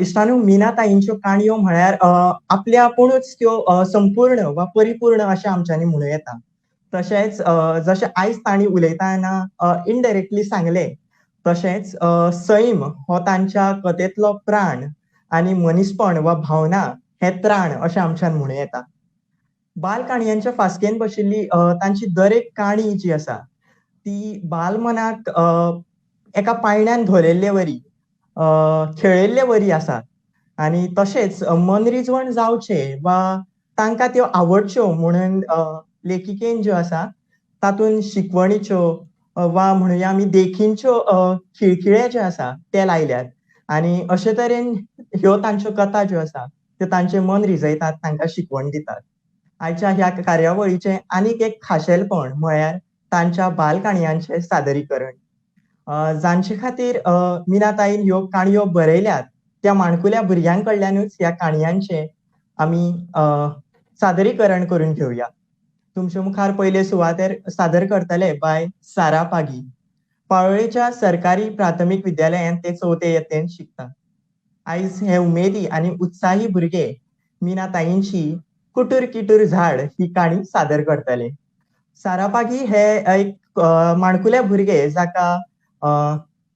इश्टानू, मिनाताईंच्यो काणयो म्हळ्यार आपल्या आपुणूच त्यो संपूर्ण वा परिपूर्ण अशें आमच्यांनी म्हणूं येता. तशेंच जशें आयज तांणी उलयतना इनडायरेक्टली सांगलें, तशेंच सैम हो तांच्या कथेंतलो प्राण आनी मनीसपण वा भावना हें त्राण अशें आमच्यान म्हणूं येता. बाल काणयांच्या फास्केन बशिल्ली तांची दर एक काणी जी आसा ती बालमनाक एका पायण्यान धरिल्ले वरी, खेळयल्ले वरी आसा आनी तशेंच मनरिजवण जावचें वा तांकां त्यो आवडच्यो म्हणून लेखिकेन ज्यो आसा तातूंत शिकवणीच्यो वा म्हणुया आमी देखींच्यो खिळखिळे जे आसा ते लायल्यात आनी अशे तरेन ह्यो तांच्यो कथा ज्यो आसा त्यो तांचें मन रिजयतात, तांकां शिकवण दितात. आयच्या ह्या कार्यावळीचें आनीक एक खाशेलपण म्हळ्यार तांच्या बालकाणयांचें सादरीकरण. जांचे खातीर मिनाताईन ह्यो काणयो बरयल्यात त्या माणकुल्या भुरग्यां कडल्यानूच ह्या काणयांचें आमी सादरीकरण करून घेवया. तुमचे मुखार पयले सुवातेर सादर करतले बाय सारा पागी. पाळोळेच्या सरकारी प्राथमीक विद्यालयांत ते चवथे यत्तेंत शिकता. आयज हे उमेदी आनी उत्साही भुरगे मिनाताईंची कुटूर किटूर झाड ही काणी सादर करतले. सारा पागी हे एक माणकुले भुरगे जाका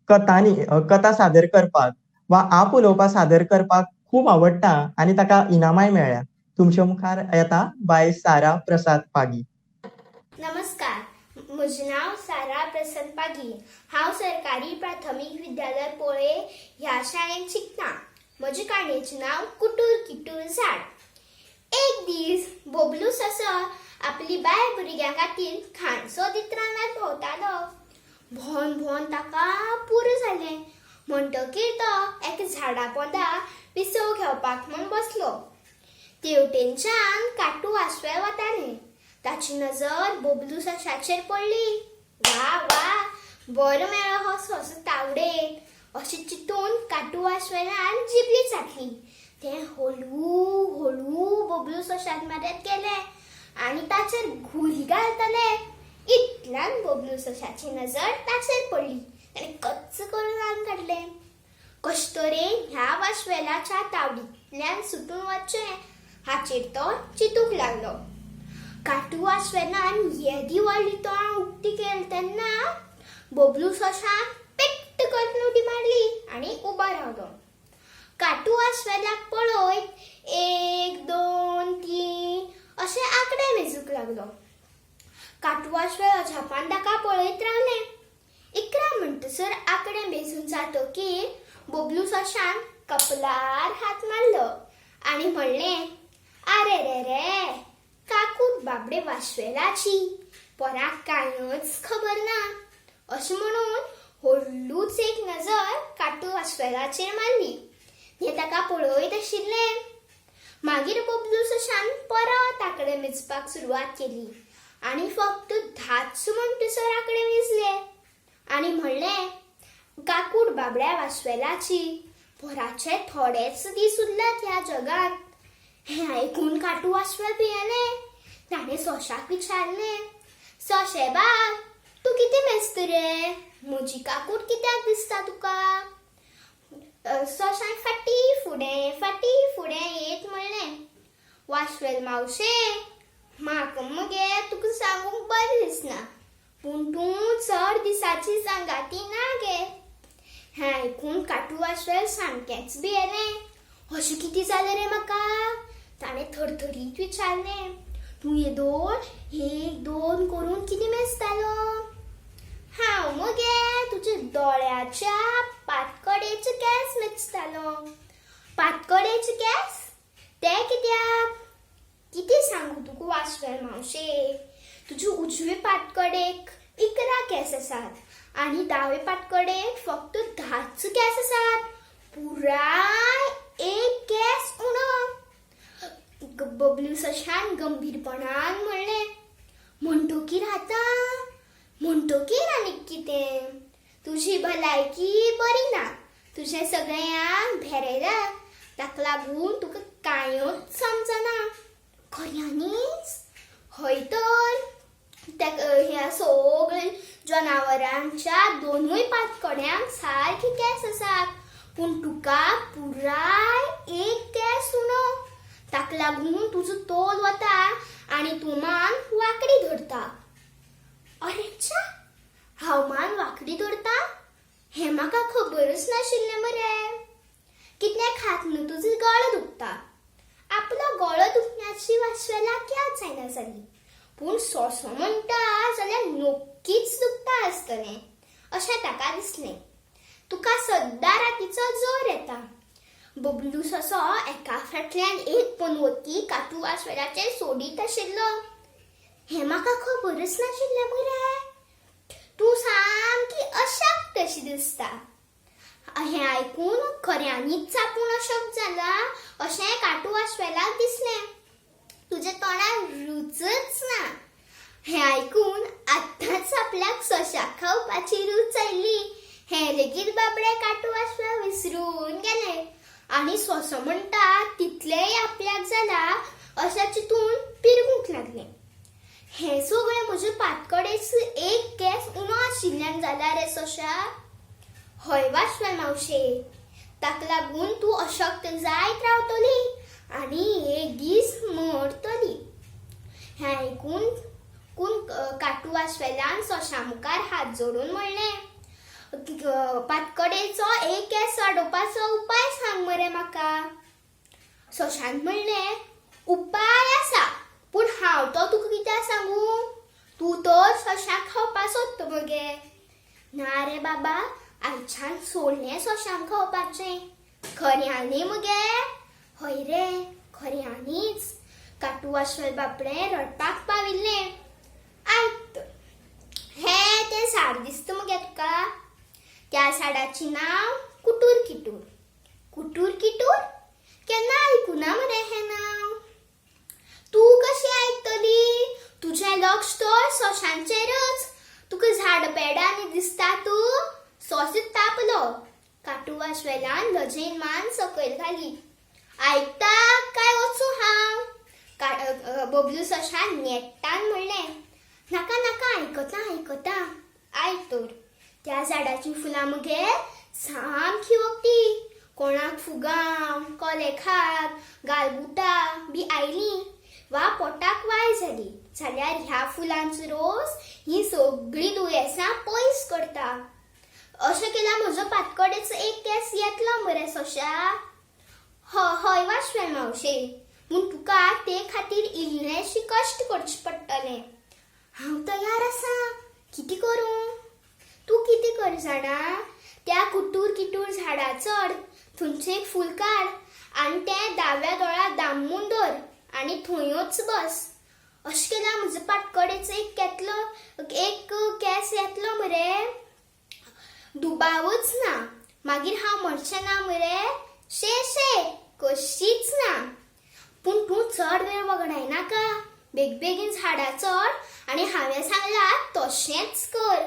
कथांनी कथा सादर करपाक वा आप उलोवपाक सादर करपाक खूब आवडटा आनी ताका इनामाय मेळ्ळ्या. तुमच्या मुखार येता बाय सारा प्रसाद पागी. नमस्कार, म्हजें नांव सारा प्रसाद पागी. हांव सरकारी प्राथमीक विद्यालय पोळे ह्या शाळेंत शिकता. म्हजे काणयेचें नांव कुटूर किटूर झाड. एक दीस बोबलू ससो आपली बायल भुरग्यां खातीर खाण सोदीत रानांत भोंवतालो. भोंवन भोंवन ताका पुरो जालें म्हणटकीर तो एका झाडा पोंदा विसव घेवपाक म्हूण बसलो. तेवटेनच्यान काटू आसवेल वतालें. ताची नजर बोबलू सशाचेर पडली. वा वा, बरो मेळ्ळो हो सोंसो तावडेक अशें चिंतून काटू आसवेलान जिबली चाटली. तें हळू हळू बोबलू सोंशाक म्हऱ्यांत गेलें आनी ताचेर घुरी घालतलें. इतल्यान बोबलू सोंशाची नजर ताचेर पडली. ताणें कच्च करून आंग काडलें. कशे तरेन ह्या वांस्वेलाच्या तावडींतल्यान सुटून वचचें हाचेर तो चिंतूंक लागलो. काटू वांस्वेलान येदी व्हडली तोंड उक्ती केली तेन्ना बोबलू सोंशान पेट्ट करून उडी मारली आनी उबो रावलो. काटू वांस्वेलाक पळयत एक दोन तीन अशे आंकडे मेजूंक लागलो. काटू वांस्वेल अजापान ताका पळयत रावलें. 11 म्हणटसर आंकडे मेजून जातकीर बबलू सोंशान कपलार हात मारलो आनी म्हणलें, आरे रे रे, काकूट बाबडे वांस्वेलाची, पोराक कांयच खबर ना. अशें म्हणून व्हडलूच एक नजर काटू वांस्वेलाचेर मारली. हें ताका पळयत आशिल्लें. मागीर बबलू सोंशान परत आंकडे मेजपाक सुरवात केली आनी फक्त 10 म्हणटसर आंकडे मेजले आनी म्हणलें, काकूट बाबड्या वांस्वेलाची, पोराचे थोडेच दीस उरल्यात ह्या जगांत. हें आयकून काटू वांस्वेल भियेलें. ताणें सोंशाक विचारलें, सोंशेबाब, तूं कितें मेजता रे? म्हजी काकूट कित्याक दिसता तुका? सोंशान फाटीं फुडें फाटीं फुडें येत म्हणलें, वांस्वेल मावशे, म्हाका मगे तुका सांगूंक बरें दिसना, पूण तूं चड दिसाची सांगाती ना गे. हें आयकून काटू वांस्वेल सामकेंच भियेलें. अशें कितें जालें रे म्हाका? ताणें थरथरीत विचारलें, तूं येदोळ 1 2 करून कितें मेजतालो? हांव मगे तुज्या दोळ्याच्या पातकडेचे केंस मेजतालो. पातकडेचे केंस? ते कित्याक? कितें सांगू तुका वांस्वेल मावशे, तुजे उजवे पातकडेक 11 केंस आसात आनी दावे पातकडेक फक्त 10 केंस आसात. पुराय एक केंस उणो. बबलू सोंशान गंभीरपणान म्हणलें, म्हणटकीर आतां, म्हणटकीर आनीक कितें? तुजी भलायकी बरी ना, तुजें सगळ्यांक भेरेलां, ताका लागून तुका कांयच समजना. खऱ्यांनीच? हय तर, ह्या सगळ्या जनावरांच्या दोनूय पातकड्यांक सारके केंस आसात, पूण तुका पुराय एक केंस उणो. ताका लागून तुजो तोल वता आनी तूं मान वांकडी धरता. अरे च्या, हांव मान वांकडी धरता हें म्हाका खबरच नाशिल्लें मरे. कितलें खात न्हू तुजो गळो दुखता. आपलो गळो दुखण्याची वांस्वेलाक याद जायना जाली, पूण सोंसो म्हणटा जाल्यार नक्कीच दुखता आसतलें अशें ताका दिसलें. तुका सद्दां रातीचो जोर येता. बबलू सोंसो एका फाटल्यान एक पनवती काटू वांस्वेलाचेर सोडीत आशिल्लो. हें म्हाका खबरच नाशिल्लें मरे. तूं सामकी अशक्त अशी दिसता. हें आयकून खऱ्यांनीच आपूण अशक्त जाला अशें काटू वांस्वेलाक दिसलें. तुज्या तोंडाक रुचच ना. हें आयकून आतांच आपल्याक सोंशाक खावपाची रूच आयली हें लेगीत बाबडें काटू वांस्वेल विसरून गेलें आनी सोंसो म्हणटा तितलेंय आपल्याक जाला अशें चिंतून पिरगूंक लागलें. हें सगळें म्हजे पातकडेच एक केंस उणो आशिल्ल्यान जाला रे सोंशा. हय वांस्वेल मावशे, ताका लागून तूं अशक्त जायत रावतली आनी एक दीस मरतली. हें आयकून काटू वांस्वेलान सोंशा मुखार हात जोडून म्हणलें, पातकडेचो एक केंस वाडोवपाचो उपाय सांग मरे म्हाका. सोंशान म्हणलें, उपाय आसा, पूण हांव तो तुका कित्याक सांगू? तूं तर सोंशाक खावपा सोदता मगे. ना रे बाबा, आयच्यान सोडलें सोंशांक खावपाचें. खऱ्यांनी मगे? हय रे, खऱ्यांनीच. काटू वांस्वेल बाबडें रडपाक पाविल्लें. आयक तर, हें तें झाड दिसता मगे तुका? त्या झाडाचें नांव कुटूर किटूर. कुटूर किटूर? केन्ना आयकुना मरे हें नांव. तूं कशी आयकतली? तुजें लक्ष तर सोंशांचेरच. तुका झाड पेडांनी दिसता तूं? सोंसो तापलो. काटू वांस्वेलान लजेन मान सकयल घाली. आयकता काय वचूं हांव? बबलू सोंशान नेट्टान म्हणलें, नाका नाका, आयकता आयकता. आयक तर, त्या झाडाचीं फुलां मगे सामकी वखदी. कोणाक फुगांव, कोलेखाक, गालगुटां बी आयलीं वा पोटाक वाय जाली जाल्यार ह्या फुलांचो रोस हीं सगळीं दुयेंसां पयस करता. अशें केल्यार म्हजो पातकडेचो एक केंस येतलो मरे सोंशा. हय वांश्वेल मावशे, पूण तुका ते खातीर इल्लेशे कश्ट करचे पडटले. हांव तयार आसा. कितें करूं? तूं कितें कर जाणा, त्या कुटूर किटूर झाडार चड, थंयचें एक फूल काड आनी तें दाव्या दोळ्याक दामून दवर आनी थंयूच बस. अशें केल्यार म्हजो पाटकडेचो एक केतलो एक केंस येतलो मरे, दुबावच ना. मागीर हांव मरचें ना मरे? शे शे, कशीच ना. पूण तूं चड वेळ वगडायनाका. बेगबेगीन झाडार चड आनी हांवें सांगलां तशेंच कर.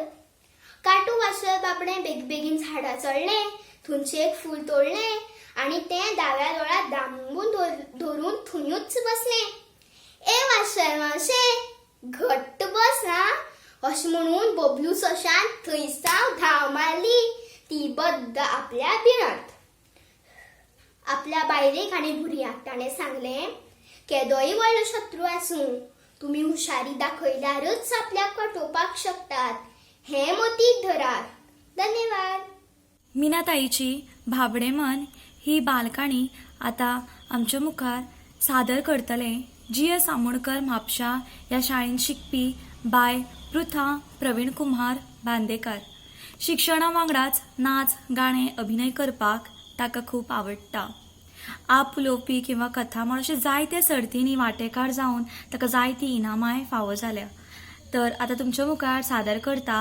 काटू वांस्वेल बाबडें बेगबेगीन झाडार चडलें, थंयचें एक फूल तोडलें आनी तें दाव्या दोळ्याक दामून धरून थंयूच बसलें. ए वांस्वेल मावशे, घट्ट बस आं. अशें म्हणून बबलू सशान थंयसावन धांव मारली ती बद्द आपल्या बिळांत. आपल्या बायलेक आनी भुरग्यांक ताणें सांगलें, केदोय व्हडलो शत्रू आसूं, तुमी हुशारी दाखयल्यारच आपल्याक फटोवपाक शकतात हें मतींत धरात. धन्यवाद. मीनाताईची भाबडें मन ही बालकाणी आतां आमच्या मुखार सादर करतले जी एस आमोणकर म्हापशा ह्या शाळेंत शिकपी बाय पृथा प्रवीण कुमार बांदेकार. शिक्षणा वांगडाच नाच, गाणें, अभिनय करपाक ताका खूब आवडटा. आप उलोवपी किंवा कथामाळ अशे जायते सर्तींनी वांटेकार जावन ताका जायतीं इनामांय फावो जाल्या. तर आतां तुमच्या मुखार सादर करता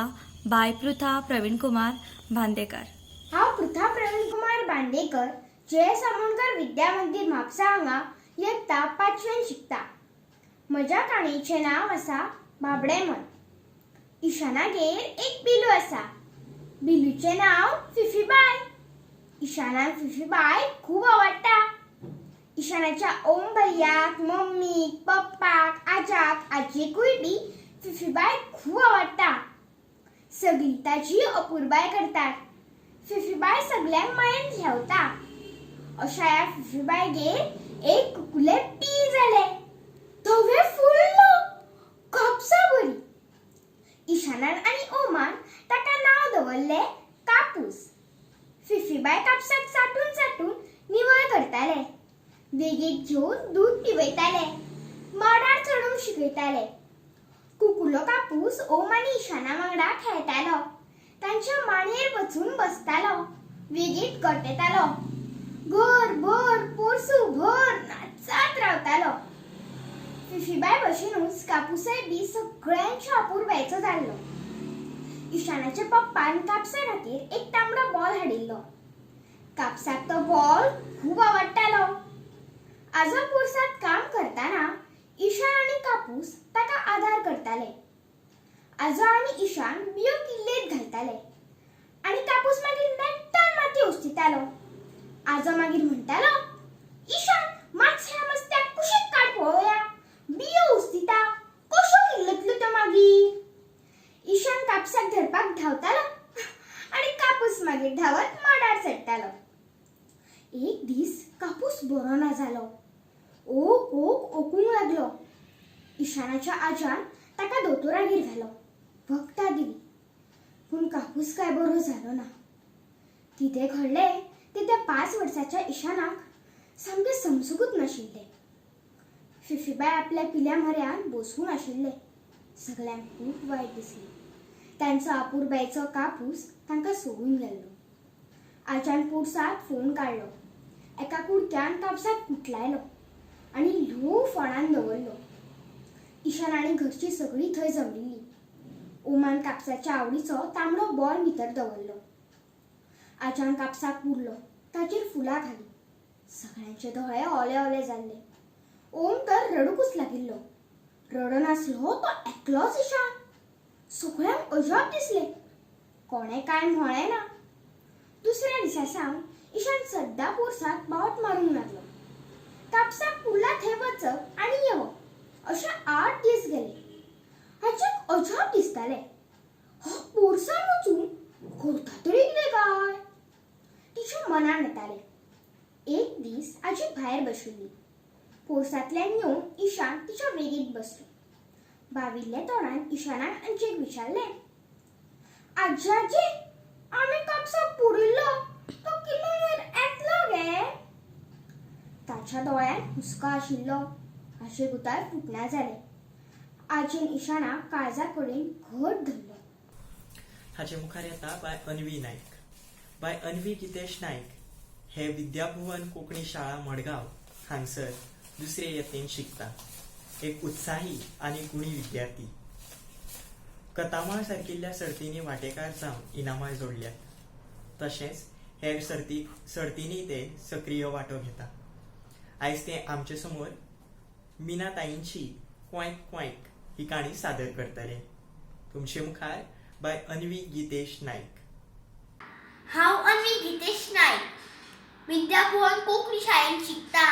बाय पृथा प्रवीण कुमार बांदेकार. हांव पृथा प्रवीण कुमार बांदेकर, जे एस आमोणकर विद्या मंदीर म्हापसा हांगा यत्ता पांचवेन शिकता. म्हज्या काणयेचें नांव आसा बाबडें मन. इशानागेर एक बिलू आसा. बिलूचें नांव फिफीबाय. इशानाक फिफीबाय खूब आवडटा. इशानाच्या ओम भैयाक, मम्मीक, पप्पाक, आजाक, आजयेकूय बी फिफीबाय खूब आवडटा. सगळीं ताची अपुरबाय करतात. फिफीबाय सगल्यांक मायेन घेवता. अशा ह्या फिफीबायगेर एक कुकुलें पील जालें, धवें फुल्ल कापसा बरी. इशानान आनी ओमान ताका नांव दवरलें कापूस. फिफीबाय कापसाक चाटून चाटून निवळ करतालें, वेगेक घेवन दूद पिवयतालें, माडार चडूंक शिकयतालें. कुकुलो कापूस ओम आनी इशाना वांगडा खेळटालो, तांच्या मांडयेर वचून बसतालो, वेगीत गोटेतालो, घर भर पोरसू भर नाचत रावतालो. फिफीबाय भशेनूच कापूसय बी सगळ्यांच्या अपुरबायेचो जाल्लो. इशानाच्या पप्पान कापसा खातीर एक तांबडो बॉल हाडिल्लो. कापसाक तो बॉल खूब आवडटालो. आजो पोरसांत काम करतना इशान आनी कापूस ताका आदार करताले. आजो आनी इशान बियो किल्लेत घालताले आनी कापूस मागीर नेट्टान माती उस्तितालो. आजो मागीर म्हणटालो, इशान मातशें ह्या मस्त्याक कुशीक काड पळोवया, बियो उस्तिता कश्यो किल्लतल्यो त्यो मागीर. इशान कापसाक धरपाक धांवतालो आनी कापूस मागीर धांवत माडार चडटालो. एक दीस कापूस बरो ना जालो. ओक ओक ओकूंक लागलो. इशानाच्या आज्यान ताका दोतोरागेर व्हेलो, वखदां दिलीं, पूण कापूस काय बरो जालो ना. कितें घडलें तें त्या 5 वर्सांच्या इशानाक सामकें समजुकूच नाशिल्लें. फिफीबाय आपल्या पिल्या म्हऱ्यांत बसून आशिल्लें. सगल्यांक खूब वायट दिसलें. तांचो अपुरबायेचो कापूस तांकां सोडून गेल्लो. आज्यान पोरसांत फोण काडलो, एका कुडक्यान कापसाक कुटलायलो आनी ल्हव फोणान दवरलो. इशान आनी घरचीं सगळीं थंय जमिल्लीं. ओमान कापसाच्या आवडीचो तांबडो बॉल भितर दवरलो. आज्यान कापसाक पुरलो, ताचेर फुलां घालीं. सगळ्यांचे दोळे ओले ओले जाल्ले. ओम तर रडुकूच लागिल्लो. रडनासलो तो एकलोच इशान. सगळ्यांक अजाप दिसलें. कोणें कांय म्हळें ना. दुसऱ्या दिसा सावन इशान सद्दां पोरसांत बावट मारूंक लागलो. कापसाक पुरला थंय वचप आनी येवप अशें 8 दीस गेले. हाचें अजाप दिसतालें. हो पोरसांत वचून करता तरी कितें काय? तिच्या मनान येतालें. एक दीस आजी भायर बशिल्ली. पोरसांतल्यान येवन इशान तिच्या वेगीत बसलो. बाविल्ल्या तोंडान इशानान आजयेक विचारलें, आजी आजी, आमी कापसाक पुरिल्लो तो किल्लून वयर येतलो गे? ताच्या दोळ्यांत हुस्को आशिल्लो. हाचें उतर फुटना जालें. आजयेन इशानाक काळजा कडेन घट धरलो. हाचे मुखार येता बाय अन्वी नायक. बाय अन्वी गितेश नायक हे विद्याभुवन कोंकणी शाळा मडगांव हांगसर दुसरे यत्तेन शिकता. एक उत्साही आनी गुणी विद्यार्थी. कथामाळ सारकिल्ल्या सर्तींनी वांटेकार जावन इनामां जोडल्यात. तशेंच हेर सर्तींनी ते सक्रीय वांटो घेता. आयज ते आमचे समोर मीना ताईंची क्वायक क्वायक ही काणी सादर करतले. तुमचे मुखार बाय अन्वी गितेश नायक. हांव अन्वी गितेश नायक, विद्याभुवन कोंकणी शाळेंत शिकता.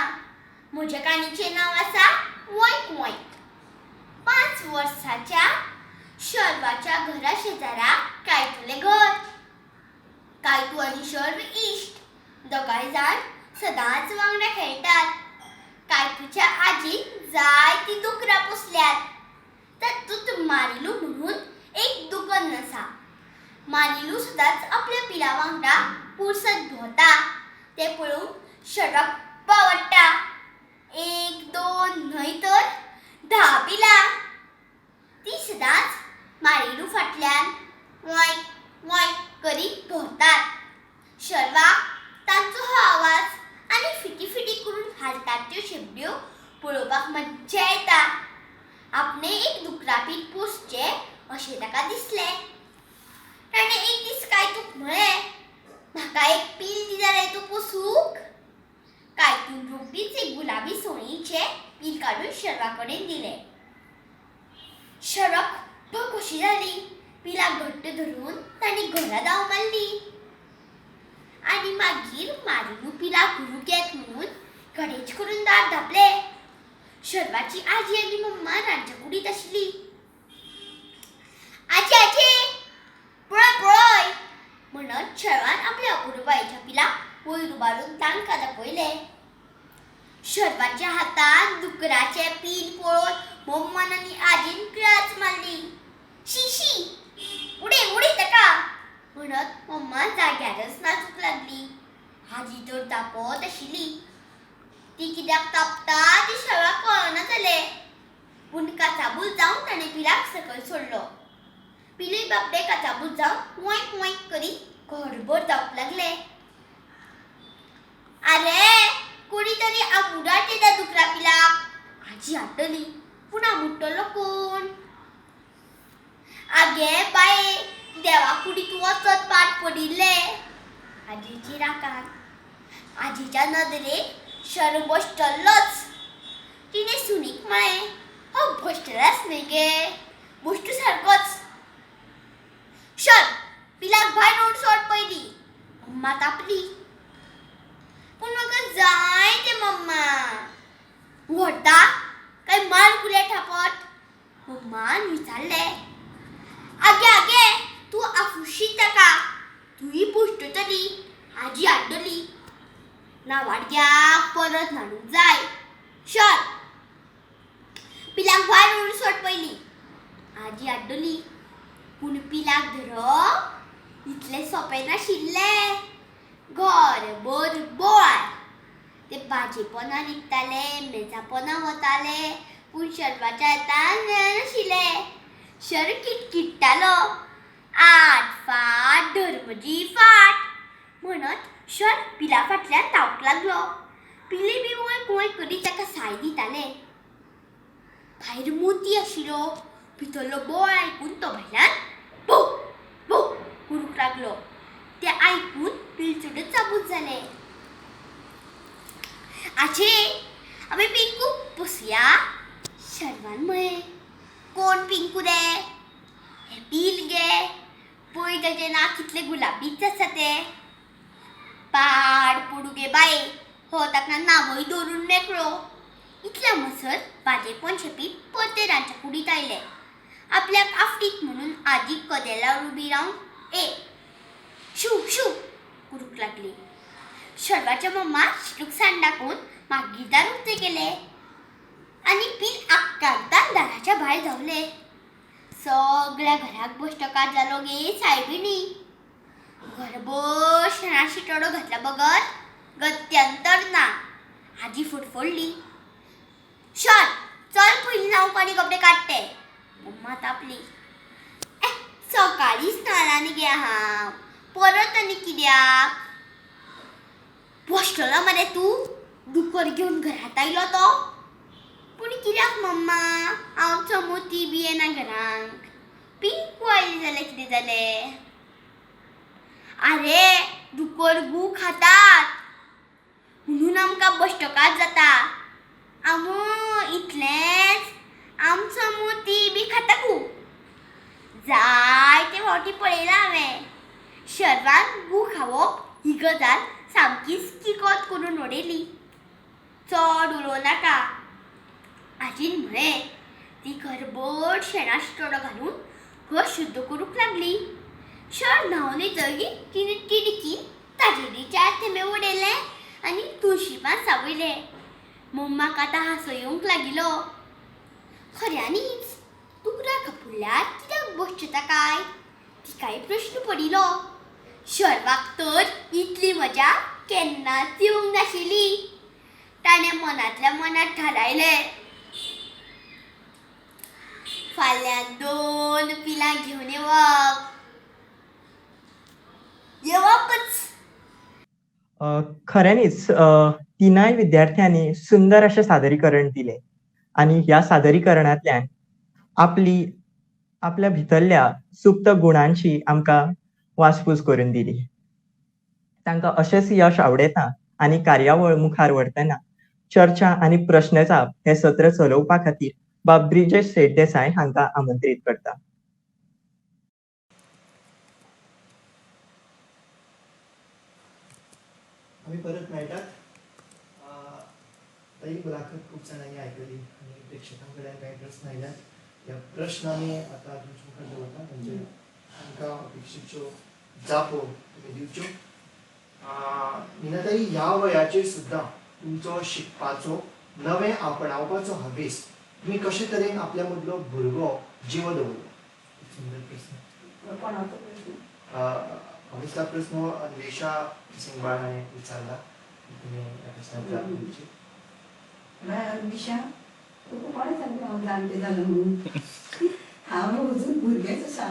म्हज्या काणयेचें नांव आसा वॉयक वॉयक. 5 वर्सांच्या शर्वाच्या घरा शेजाराक कायतूलें घर. कायतू आनी शर्व इश्ट. दोगांय जाण सदांच वांगडा खेळटात. कायतूच्या आजीन जायतीं दुकरां पोसल्यात. तातूंत मारिलू म्हणून एक दुकन्न आसा. मारिलू सदांच आपल्या पिला वांगडा पुरसत भोंवता. तें पळोवन शर्वाक खूब आवडटा. 1, 2 न्हय तर 10 पिलां. ती सदांच मारिलू फाटल्यान वॉयक वॉयक करीत भोंवतात. शर्वाक तांचो हो आवाज आनी फिटी फिटी करून हालतात त्यो शेंपड्यो पळोवपाक मज्जा येता. आपणें एक दुकरापील पोसचें अशें ताका दिसलें. ताणें एक दीस कायतूक म्हळें, म्हाका एक पील दी जाल्यार तूं पोसूंक. कायतून रोखडीच एक गुलाबी सोणीचें पील काडून शर्वा कडेन दिलें. शर्वा खूब खोशी जाली. पिलाक घट्ट धरून तांणी घरा धांव मारली आनी मागीर मारिलू पिलाक व्हरूंक येत म्हणून कडेच करून दार धांपलें. शर्वाची आजी आनी मम्मा रांदच्या कुडींत आशिल्ली. आजी आजी पळय पळय म्हणत शर्वान आपल्या अपुरबायेच्या पिलाक वयर उबारून तांकां दाखयलें. शर्वाच्या हातांत दुकराचें पील पळोवन मम्मान आनी आजीन किळांच मारली. शी शी, उडय उडय ताका म्हणत मम्मा जाग्यारच नाचूंक लागली. आजी तर तापत आशिल्ली. ती कित्याक तापता ती शर्वाक कळना जालें. पूण काचाबूल जावन ताणें पिलाक सकयल सोडलो. पिलूय बाबडें काचाबूल जावन वॉयक वॉयक करीत घरभर धांवंक लागलें. आरे, कोणी तरी आमुडाट येता दुकरा पिलाक. आजी आड्डली. पूण आमुडटलो कोण? आगे बाये, देवा कुडींत वचत पाट पडिल्लें. आजयेची राकान. आजयेच्या नदरेक शर्व भश्टल्लोच. तिणें सुनीक म्हळें, हो भश्टलाच न्हय गे, भश्टू सारकोच. शर, पिलाक भायर ओड सोड पयलीं. मम्मा तापली. पूण म्हाका जाय तें मम्मा. व्हरता काय मार कुल्या थापट? मम्मान विचारलें. आगे आगे, तूं आफुशीत ताका, तूंय भश्टतली. आजी आड्डली. नावाडग्याक परत न्हाणूंक जाय. शर, पिलाक भायर ओडून सोड पयलीं. आजी आड्डली. पूण पिलाक धरप इतलें सोंपें नाशिल्लें. घरभर बोवाळ. ते भाजी पोना न्हिदताले, मेजा पोना वताले, पूण शर्वाच्या हातान मेळनाशिल्लें. शर्व किटकिट्टालो. आट फाट धर म्हजी फाट म्हणत शर्व पिला फाटल्यान धांवंक लागलो. पिलूय बी वंय वंय करीत ताका साय दिताले. भायर मोती आशिल्लो. भितरलो बोवाळ आयकून तो भायल्यान भोव भोव करूंक लागलो. तें आयकून पील चडच चाबूत जालें. आजे, आमी पिंकूक पोसया. शर्वान म्हळें. कोण पिंकू रे? हें पील गे. पळय ताचें नाक कितलें गुलाबीच आसा तें. पाड पडूं गे बाये, हो ताका नांवय दवरून मेकळो. इतल्या म्हणसर भाजेपण शेपी परतें रांदच्या कुडींत आयलें. आपल्याक आफडीत म्हणून आजी कदेलार उबी रावन ए शू शू करूंक लागली. शर्वाच्या मम्मा शिटूकसाण दाखोवन मागीर दार उक्तें केलें आनी पील आक्कांतान दाराच्या भायर धांवलें. सगळ्या घराक भश्टकार जालो गे सायबिणी. घरभर शेणा शितोडो घातल्या बगर गत्यंतर ना. आजी फुटफुडली. शर चल पयलीं न्हांवप आनी कपडे काडटे. मम्मा तापली. ए सकाळीच न्हाला न्ही गे हांव, परत आनी कित्याक? बसतलो मरे तूं, दुकर घेवन घरांत आयलो तो. पूण कित्याक मम्मा, हांव चमोती बी येना घरांक, पिंकू आयली जाल्यार कितें जालें? आरे दुकर गू खातात म्हणून आमकां बश्टकात जाता. आमो इतलेंच, आमचो मोती बी खाता गू. जायते फावटी पळयलां हांवें. शर्वान गू खावप ही गजाल सामकीच किकोत करून उडयली. चड उलोवं नाका, आजीन म्हळें. ती घरभर शेणाचो चोडो घालून घर शुद्ध करूंक लागली. शर न्हांवन येतकीर तिणें तिडकीन ताजेरी 4 थेंबे उडयले आनी तुळशी पान सावयलें. मम्माक आतां हांसो येवंक लागिलो. खऱ्यांनीच दुकरां खपुल्यार कित्याक बसचेता काय, तिकाय प्रश्न पडिल्लो. शर्वाक तर इतली मजा केन्नाच येवंक नाशिल्ली. ताणें मनांतल्या मनांत थारायलें, फाल्यां 2 पिलां घेवन येवप, येवपच. खऱ्यांनीच तिनाय विद्यार्थ्यांनी सुंदर अशें सादरीकरण दिलें आनी ह्या सादरीकरणांतल्यान आपली आपल्या भितरल्या सुप्त गुणांची आमकां वासपूस करून दिली. तांकां अशेंच यश आवडयता आनी कार्यावळ मुखार व्हरतना चर्चा आनी प्रश्नजाप हे सत्र चलोवपा खातीर बाब ब्रिजेश सेठ देसाय हांकां आमंत्रीत करता. आमी परत मेळटात. ताई मुलाखत खूब जाणांनी आयकली आनी प्रेक्षकां कडल्यान कांय प्रस्न आयल्यात. ह्या प्रश्न आमी आतां तुमच्या मुखार दवरता, तांचेर तांकां अपेक्षीच्यो जापो तुमी दिवच्यो. मीनाताई, ह्या वयाचेर सुद्दां तुमचो शिकपाचो, नवें आपणावपाचो हावेस तुमी कशे तरेन आपल्या मदलो भुरगो जिवो दवरलो? सुंदर प्रस्न. कोणाचो प्रस्न? हांवें प्रस्न अन्वेषा सिंगबाळ हाणें विचारला, तुमी ह्या प्रस्नाक जाप दिवची. अन्वेषा, तुका कोणें सांगलें हांव जाणटें जालां म्हणून? हांव अजून भुरगेंच आसा.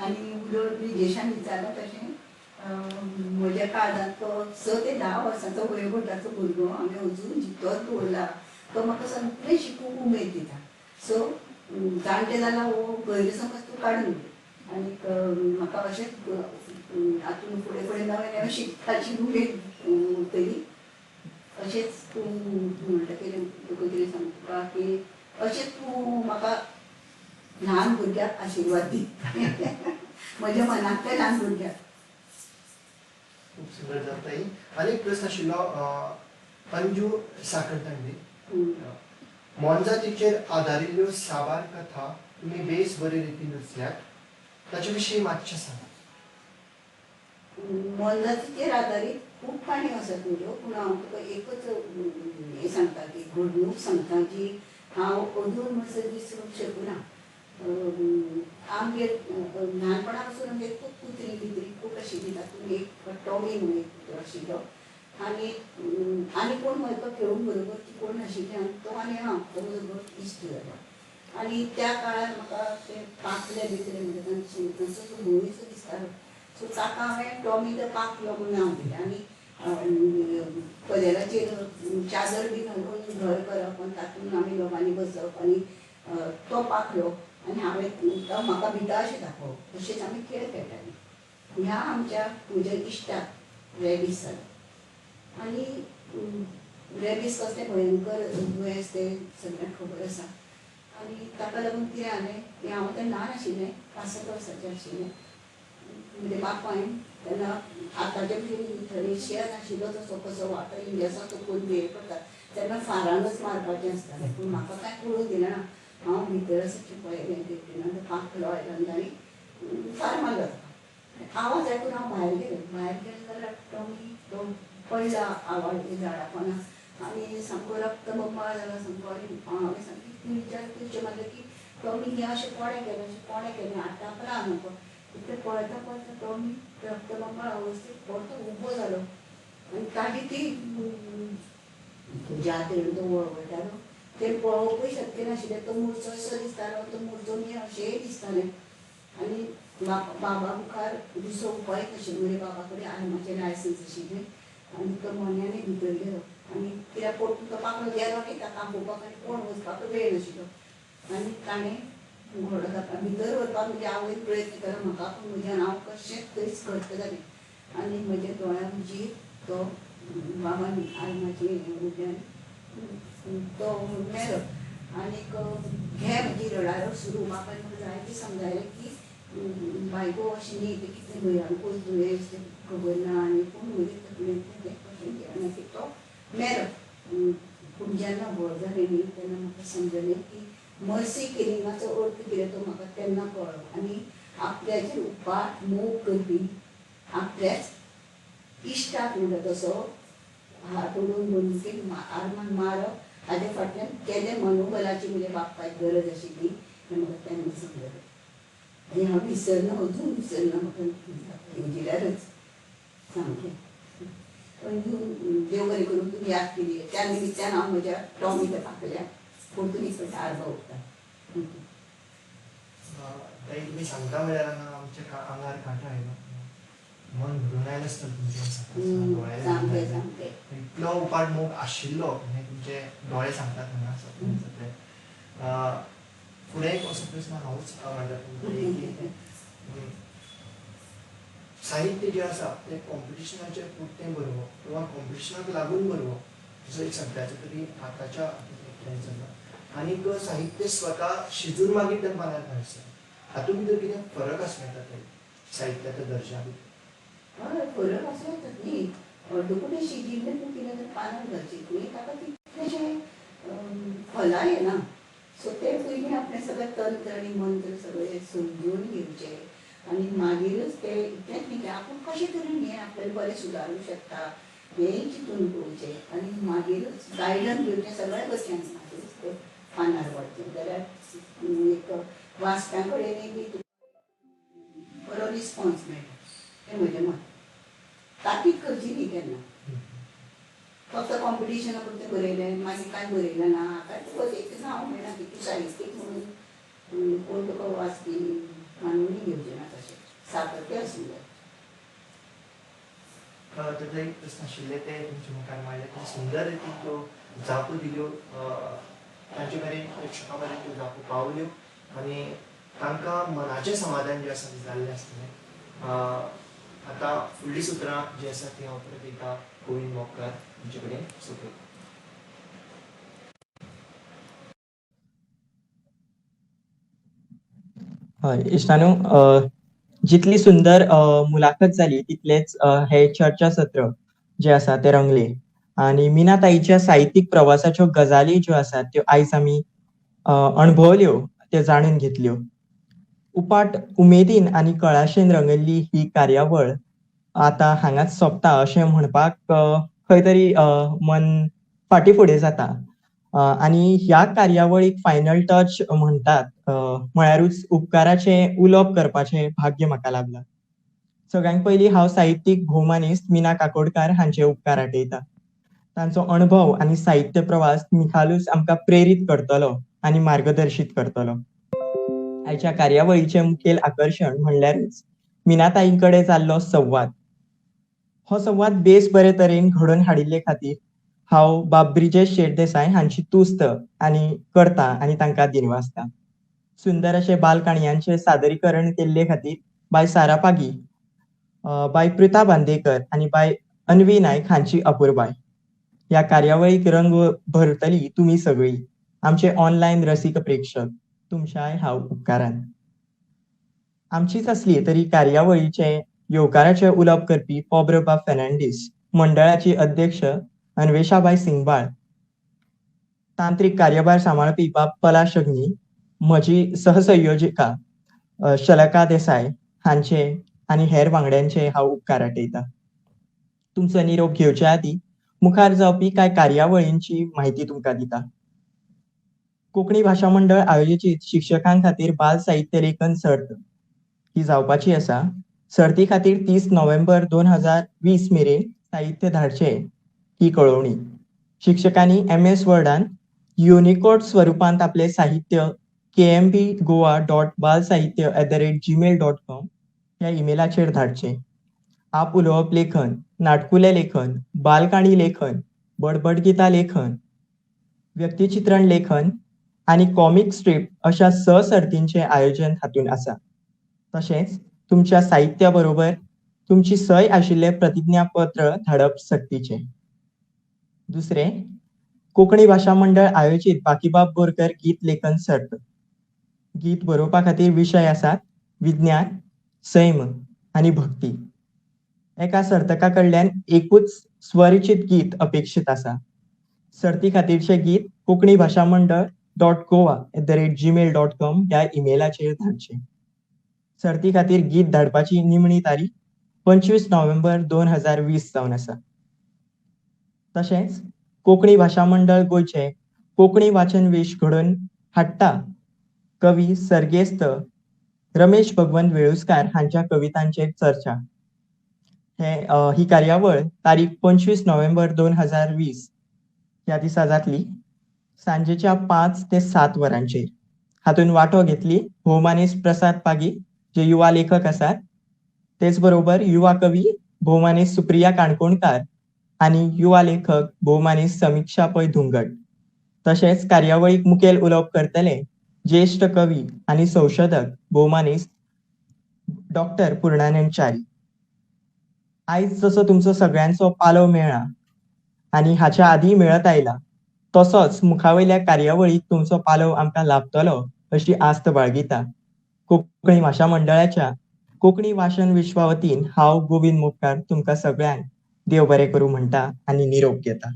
आनी उलोवन ब्रिजेशान विचारलां तशें म्हज्या काळजांत तो 6 ते 10 वर्सांचो वयोगटाचो भुरगो हांवें अजून जितोच दवरला. तो म्हाका सगळें शिकूंक उमेद दिता. सो जाणटें जालां हो गैरसमज तूं काडून उडय आनीक म्हाका अशेंच हातून फुडें फुडें नवें नवें शिकपाची उमेद उरतली. अशेंच तूं म्हणटा कितें तुका कितें सांगता तुका की अशेंच तूं म्हाका ल्हान भुरग्याक आशिर्वाद दी, म्हज्या मनांतल्या ल्हान भुरग्याक. खूब सुंदर जाप ताई. आनी एक प्रस्न आशिल्लो अंजू साखरदांडे, मोनजातीचेर आदारिल्ल्यो साबार कथा तुमी बेस बरे रितीन रचल्यात, ताचे विशीं मातशें सांगात. मोनजातीचेर आदारीत खूब काणयो आसात म्हज्यो, पूण हांव तुका एकच हें सांगता की घडणूक सांगता जी हांव अजून म्हणसर विसरूंक शकना. आमगेर ल्हानपणा पासून आमगेर खूब कुत्री बित्री खूब आशिल्ली. तातूंत एक टॉमी म्हणून एक कुत्रो आशिल्लो आनी आनी कोण म्हाका खेळूंक बरोबर ती कोण नाशिल्ली आनी तो आनी हांव तो म्हजो इश्ट जालो. आनी त्या काळार म्हाका ते पाकले बिकले म्हणटा तांचो तो भंयसो दिसतालो. सो ताका हांवें टॉमी the पाकलो म्हणून नांव दिलें. आनी कदेलाचेर चादर बी घालून घर करप आनी तातूंत आमी दोगांनी बसप आनी तो पाकलो आनी हांवें तो म्हाका भिता अशें दाखोवप, तशेंच आमी खेळ खेळटालीं. ह्या आमच्या म्हज्या इश्टाक रेबीस जालो आनी रेबीस कसलें भयंकर दुयेंस तें सगळ्यांक खबर आसा. आनी ताका लागून कितें जालें की हांव तेन्ना ल्हान आशिल्लें, 5-7 वर्सांचें आशिल्लें. म्हज्या बापायन तेन्ना आतांचे भशेन थंय नाशिल्लो तसो कसो आतां इंजेक्सां तो करून हें करता तेन्ना फारानच मारपाचें आसतालें. पूण म्हाका कांय कळूंक दिलें ना. हांव भितर आसा पळयलें गेटीन पाकलो आयलो आनी ताणें फार मारलो ताका. आवाज आयकून हांव भायर गेलें. भायर गेलें जाल्यार टॉमी तो पडला आवाज झाडा पोंदा आनी सामको रक्त बंबाळ जाला सामको. आनी हांवें सामकी विचार करचें मारलें की टॉमी हें अशें कोणें केलें, अशें कोणें केलें, आतां आपला न्हू. ते पळयता पळयता टॉमी रक्तबंबाळ अवस्थेत परतो उबो जालो आनी ताजी ती ज्या तरेन तो वळवळटालो तें पळोवपूय शक्य नाशिल्लें. तो मुर्चो असो दिसतालो, तो मुर्चो न्ही अशेंय दिसतालें. आनी बाबा मुखार दुसरो उपाय नाशिल्लो. म्हणजे बाबा कडेन आर्माचें लायसन्स आशिल्लें आनी तो मोन्यांनी भितर गेलो आनी कित्याक परतून तो पाखलो गेलो न्ही ताका आपोवपाक आनी कोण वचपाक वेळ नाशिल्लो. आनी ताणें घोडो ताका भितर व्हरपाक म्हज्या आवयन प्रयत्न केलो म्हाका, पूण म्हज्यान हांव कशेंच थंयच घट्ट जालें आनी म्हज्या दोळ्यां हुजीर तो बाबान आर्माचे उड्यान तो मेलो. आनीक घे म्हजी रडारड सुरू. बापायन म्हाका जायतें समजायलें की बायको अशें न्ही, तें कितलें भंयानकूच दुयेंस तें खबर ना आनी पूण म्हजे तकलेंतलें तें कशें गेलें की तो मेलो. पूण जेन्ना व्हड जालें न्ही तेन्ना म्हाका समजलें की मर्सी किलिंगाचो अर्थ कितें तो म्हाका तेन्ना कळ्ळो. आनी आपल्याचेर उपाट मोग करपी आपल्याच इश्टाक म्हणटा तसो हात ओडून बंदुकेन आर्मान मारप हाजे फाटल्यान केदें मनोबलाची म्हज्या बापायक गरज आशिल्ली हें म्हाका तेन्ना समजलें. आनी हांव विसरना, अजून विसरना, म्हाका येवजिल्यारच सामकें. देव बरें करून तुमी याद केली त्या निमित्तान हांव म्हज्या टॉमी त्या पाकल्याक परतून एक फावटी आर्गां ओंपता. ताई तुमी सांगता म्हळ्यार हांगा आमच्या आंगार कांटो आयलो, मन भरून आयलें आसतलें तुमचें सामकें सामकें. इतलो उपाट मोग आशिल्लो हें तुमचे दोळे सांगतात हांगा सगळें. फुडें एक असो प्रस्न हांवूच मांडटा तुमकां की साहित्य जें आसा तें कॉम्पिटिशनाचें पुरतें बरोवप किंवा कॉम्पिटिशनाक लागून बरोवप जसो एक सद्याचो तरी आतांच्या ट्रेंड चल्ला, आनीक साहित्य स्वता शिजून मागीर तें पानार घालचें, हातूंत भितर कितें फरक आसूं येता ते साहित्याच्या दर्जा भितर? हय, फरक आसूं येता न्ही. अर्दकुटें शिजिल्लें तूं कितें तर पानार घालशीत न्ही ताका तितलेशें खोलाय येना. सो तें पयलीं आपलें सगळें तंत्र आनी मंत्र सगळें समजून घेवचें आनी मागीरच तें इतलेंच न्ही की आपूण कशें तरेन हें आपल्याला बरें सुदारूंक शकता हेंय चिंतून पळोवचें आनी मागीरच गायडन्स घेवचें सगळ्या कडच्यान, मागीरच तें पानार वाडचें. जाल्यार एक वाचप्यां कडेनय बी तुका बरो रिस्पॉन्स मेळटा. हें म्हजें मत. ताकीत करची न्ही केन्ना, फक्त कॉम्पिटिशना पुरतें बरयलें मागीर कांय बरयलें ना हाका तुका एक हांव म्हणना की तूं साहित्यीक म्हणून कोण तुका वाचपी मानूनय घेवचें ना. तशें सातत्य आसूंक जाय. ताजो एक प्रस्न आशिल्ले ते तुमच्या मुखार मांडले, ते सुंदर रितीन त्यो जापो दिल्यो, तांचे मेरेन प्रेक्षकां मेरेन त्यो जापो पावल्यो आनी तांकां मनाचें समाधान जें आसा तें जाल्लें आसतलें. आतां फुडलीं सुत्रां जीं आसा तीं हांव परत एकदां गोविंद मोपकार हांचे कडेन सोंपयतां. हय इश्टानू, जितली सुंदर मुलाखत जाली तितलेच हे चर्चा सत्र जे आसा ते रंगले आनी मीना ताईच्या साहित्यीक प्रवासाच्यो गजाली ज्यो आसात त्यो आयज आमी अणभवल्यो, त्यो जाणून घेतल्यो. उपाट उमेदीन आनी कळाशेन रंगयल्ली ही कार्यावळ आतां हांगाच सोंपता अशें म्हणपाक खंय तरी मन फाटीं फुडें जाता. आनी ह्या कार्यावळीक फायनल टच म्हणटात म्हळ्यारूच उपकाराचें उलोवप करपाचें भाग्य म्हाका लाभलां. सगळ्यांत पयलीं हांव साहित्यीक भोवमानेस्त मीना काकोडकार हांचे उपकार आठयता. तांचो अणभव आनी साहित्य प्रवास निखालूस आमकां प्रेरीत करतलो आनी मार्गदर्शीत करतलो. आयच्या कार्यावळीचें मुखेल आकर्शण म्हणल्यारूच मीनाताई कडेन जाल्लो संवाद. हो संवाद बेस बरे तरेन घडोवन हाडिल्ले खातीर हांव बाब ब्रिजेश शेट देसाय हांची तुस्त आनी करता आनी तांकां दिनवासता. सुंदर अशें बाल काणयांचें सादरीकरण केल्ले खातीर बाय सारा पागी, बाय पृथा बांदेकर आनी बाय अन्वी नायक हांची अपुरबाय. ह्या कार्यावळीक रंग भरतली तुमी सगळीं आमचे ऑनलायन रसीक प्रेक्षक, तुमच्याय हांव उपकारान. आमचीच आसली तरी कार्यावळीचे येवकाराचें उलोवप करपी पोब्रबा फेर्नांडीस, मंडळाची अध्यक्ष अन्वेषाबाय सिंगबाळ, तांत्रीक कार्यभार सांबाळपी बाब पलाश अग्नी, म्हजी सहसंयोजिका शलका देसाय हांचे आनी हेर वांगड्यांचे हांव उपकार आठयता. तुमचो निरोप घेवचे आदीं मुखार जावपी कांय कार्यावळींची म्हायती तुमकां दिता. कोंकणी भाशा मंडळ आयोजीत शिक्षकां खातीर बाल साहित्य लेखन सर्त ही जावपाची आसा. सर्ती खातीर 30 नोव्हेंबर 2020 मेरेन साहित्य धाडचें ही कळोवणी. शिक्षकांनी MS वर्डान युनिकोड स्वरुपांत आपले साहित्य kmbgoa.balsahitya@gmail.com ह्या इमेलाचेर धाडचें. आप उलोवप लेखन, नाटकुलें लेखन, बालकाणी लेखन, बडबडगितां लेखन, व्यक्तिचित्रण लेखन आनी कॉमीक स्ट्रीप अशा 6 सर्तींचें आयोजन हातूंत आसा. तशेंच तुमच्या साहित्या बरोबर तुमची सय आशिल्लें प्रतिज्ञापत्र धाडप सक्तीचें. दुसरें, कोंकणी भाशा मंडळ आयोजीत बाकीबाब बोरकर गीत लेखन सर्त. गीत बरोवपा खातीर विशय आसात विज्ञान, सैम आनी भक्ती. एका सर्तका कडल्यान एकूच स्वरचित गीत अपेक्षीत आसा. सर्ती खातीरचें गीत कोंकणी भाशा मंडळ .goa@gmail.com ह्या इमेलाचेर धाडचें. सर्ती खातीर गीत धाडपाची निमणी तारीख 25 नोव्हेंबर 2020 जावन आसा. तशेंच कोंकणी भाशा मंडळ गोंयचें कोंकणी वाचन वेश घडोवन हाडटा कवी सर्गेस्त रमेश भगवंत वेळुस्कार हांच्या कवितांचेर चर्चा. ही कार्यावळ तारीख 25 नोव्हेंबर 2020 ह्या दिसा जातली, सांजेच्या 5 ते 7 वरांचेर. हातूंत वांटो घेतली भोवमानेस्त प्रसाद पागी जे युवा लेखक आसात, तेच बरोबर युवा कवी भोवमानेस्त सुप्रिया काणकोणकार आनी युवा लेखक भोवमानेस्त समिक्षा पै धुंगट. तशेंच कार्यावळीक मुखेल उलोवप करतले ज्येश्ठ कवी आनी संशोधक भोवमानेस्त डॉक्टर पूर्णानंद च्यारी. आयज जसो तुमचो सगळ्यांचो पालव मेळ्ळा आनी हाच्या आदीं मेळत आयला, तसोच मुखावयल्या कार्यावळीक तुमचो पालव आमकां लाभतलो अशी आस्त बाळगिता. कोंकणी भाशा मंडळाच्या कोंकणी वाचन विश्वा वतीन हांव गोविंद मोपकार तुमकां सगळ्यांक देव बरें करूं म्हणटा आनी निरोप घेता.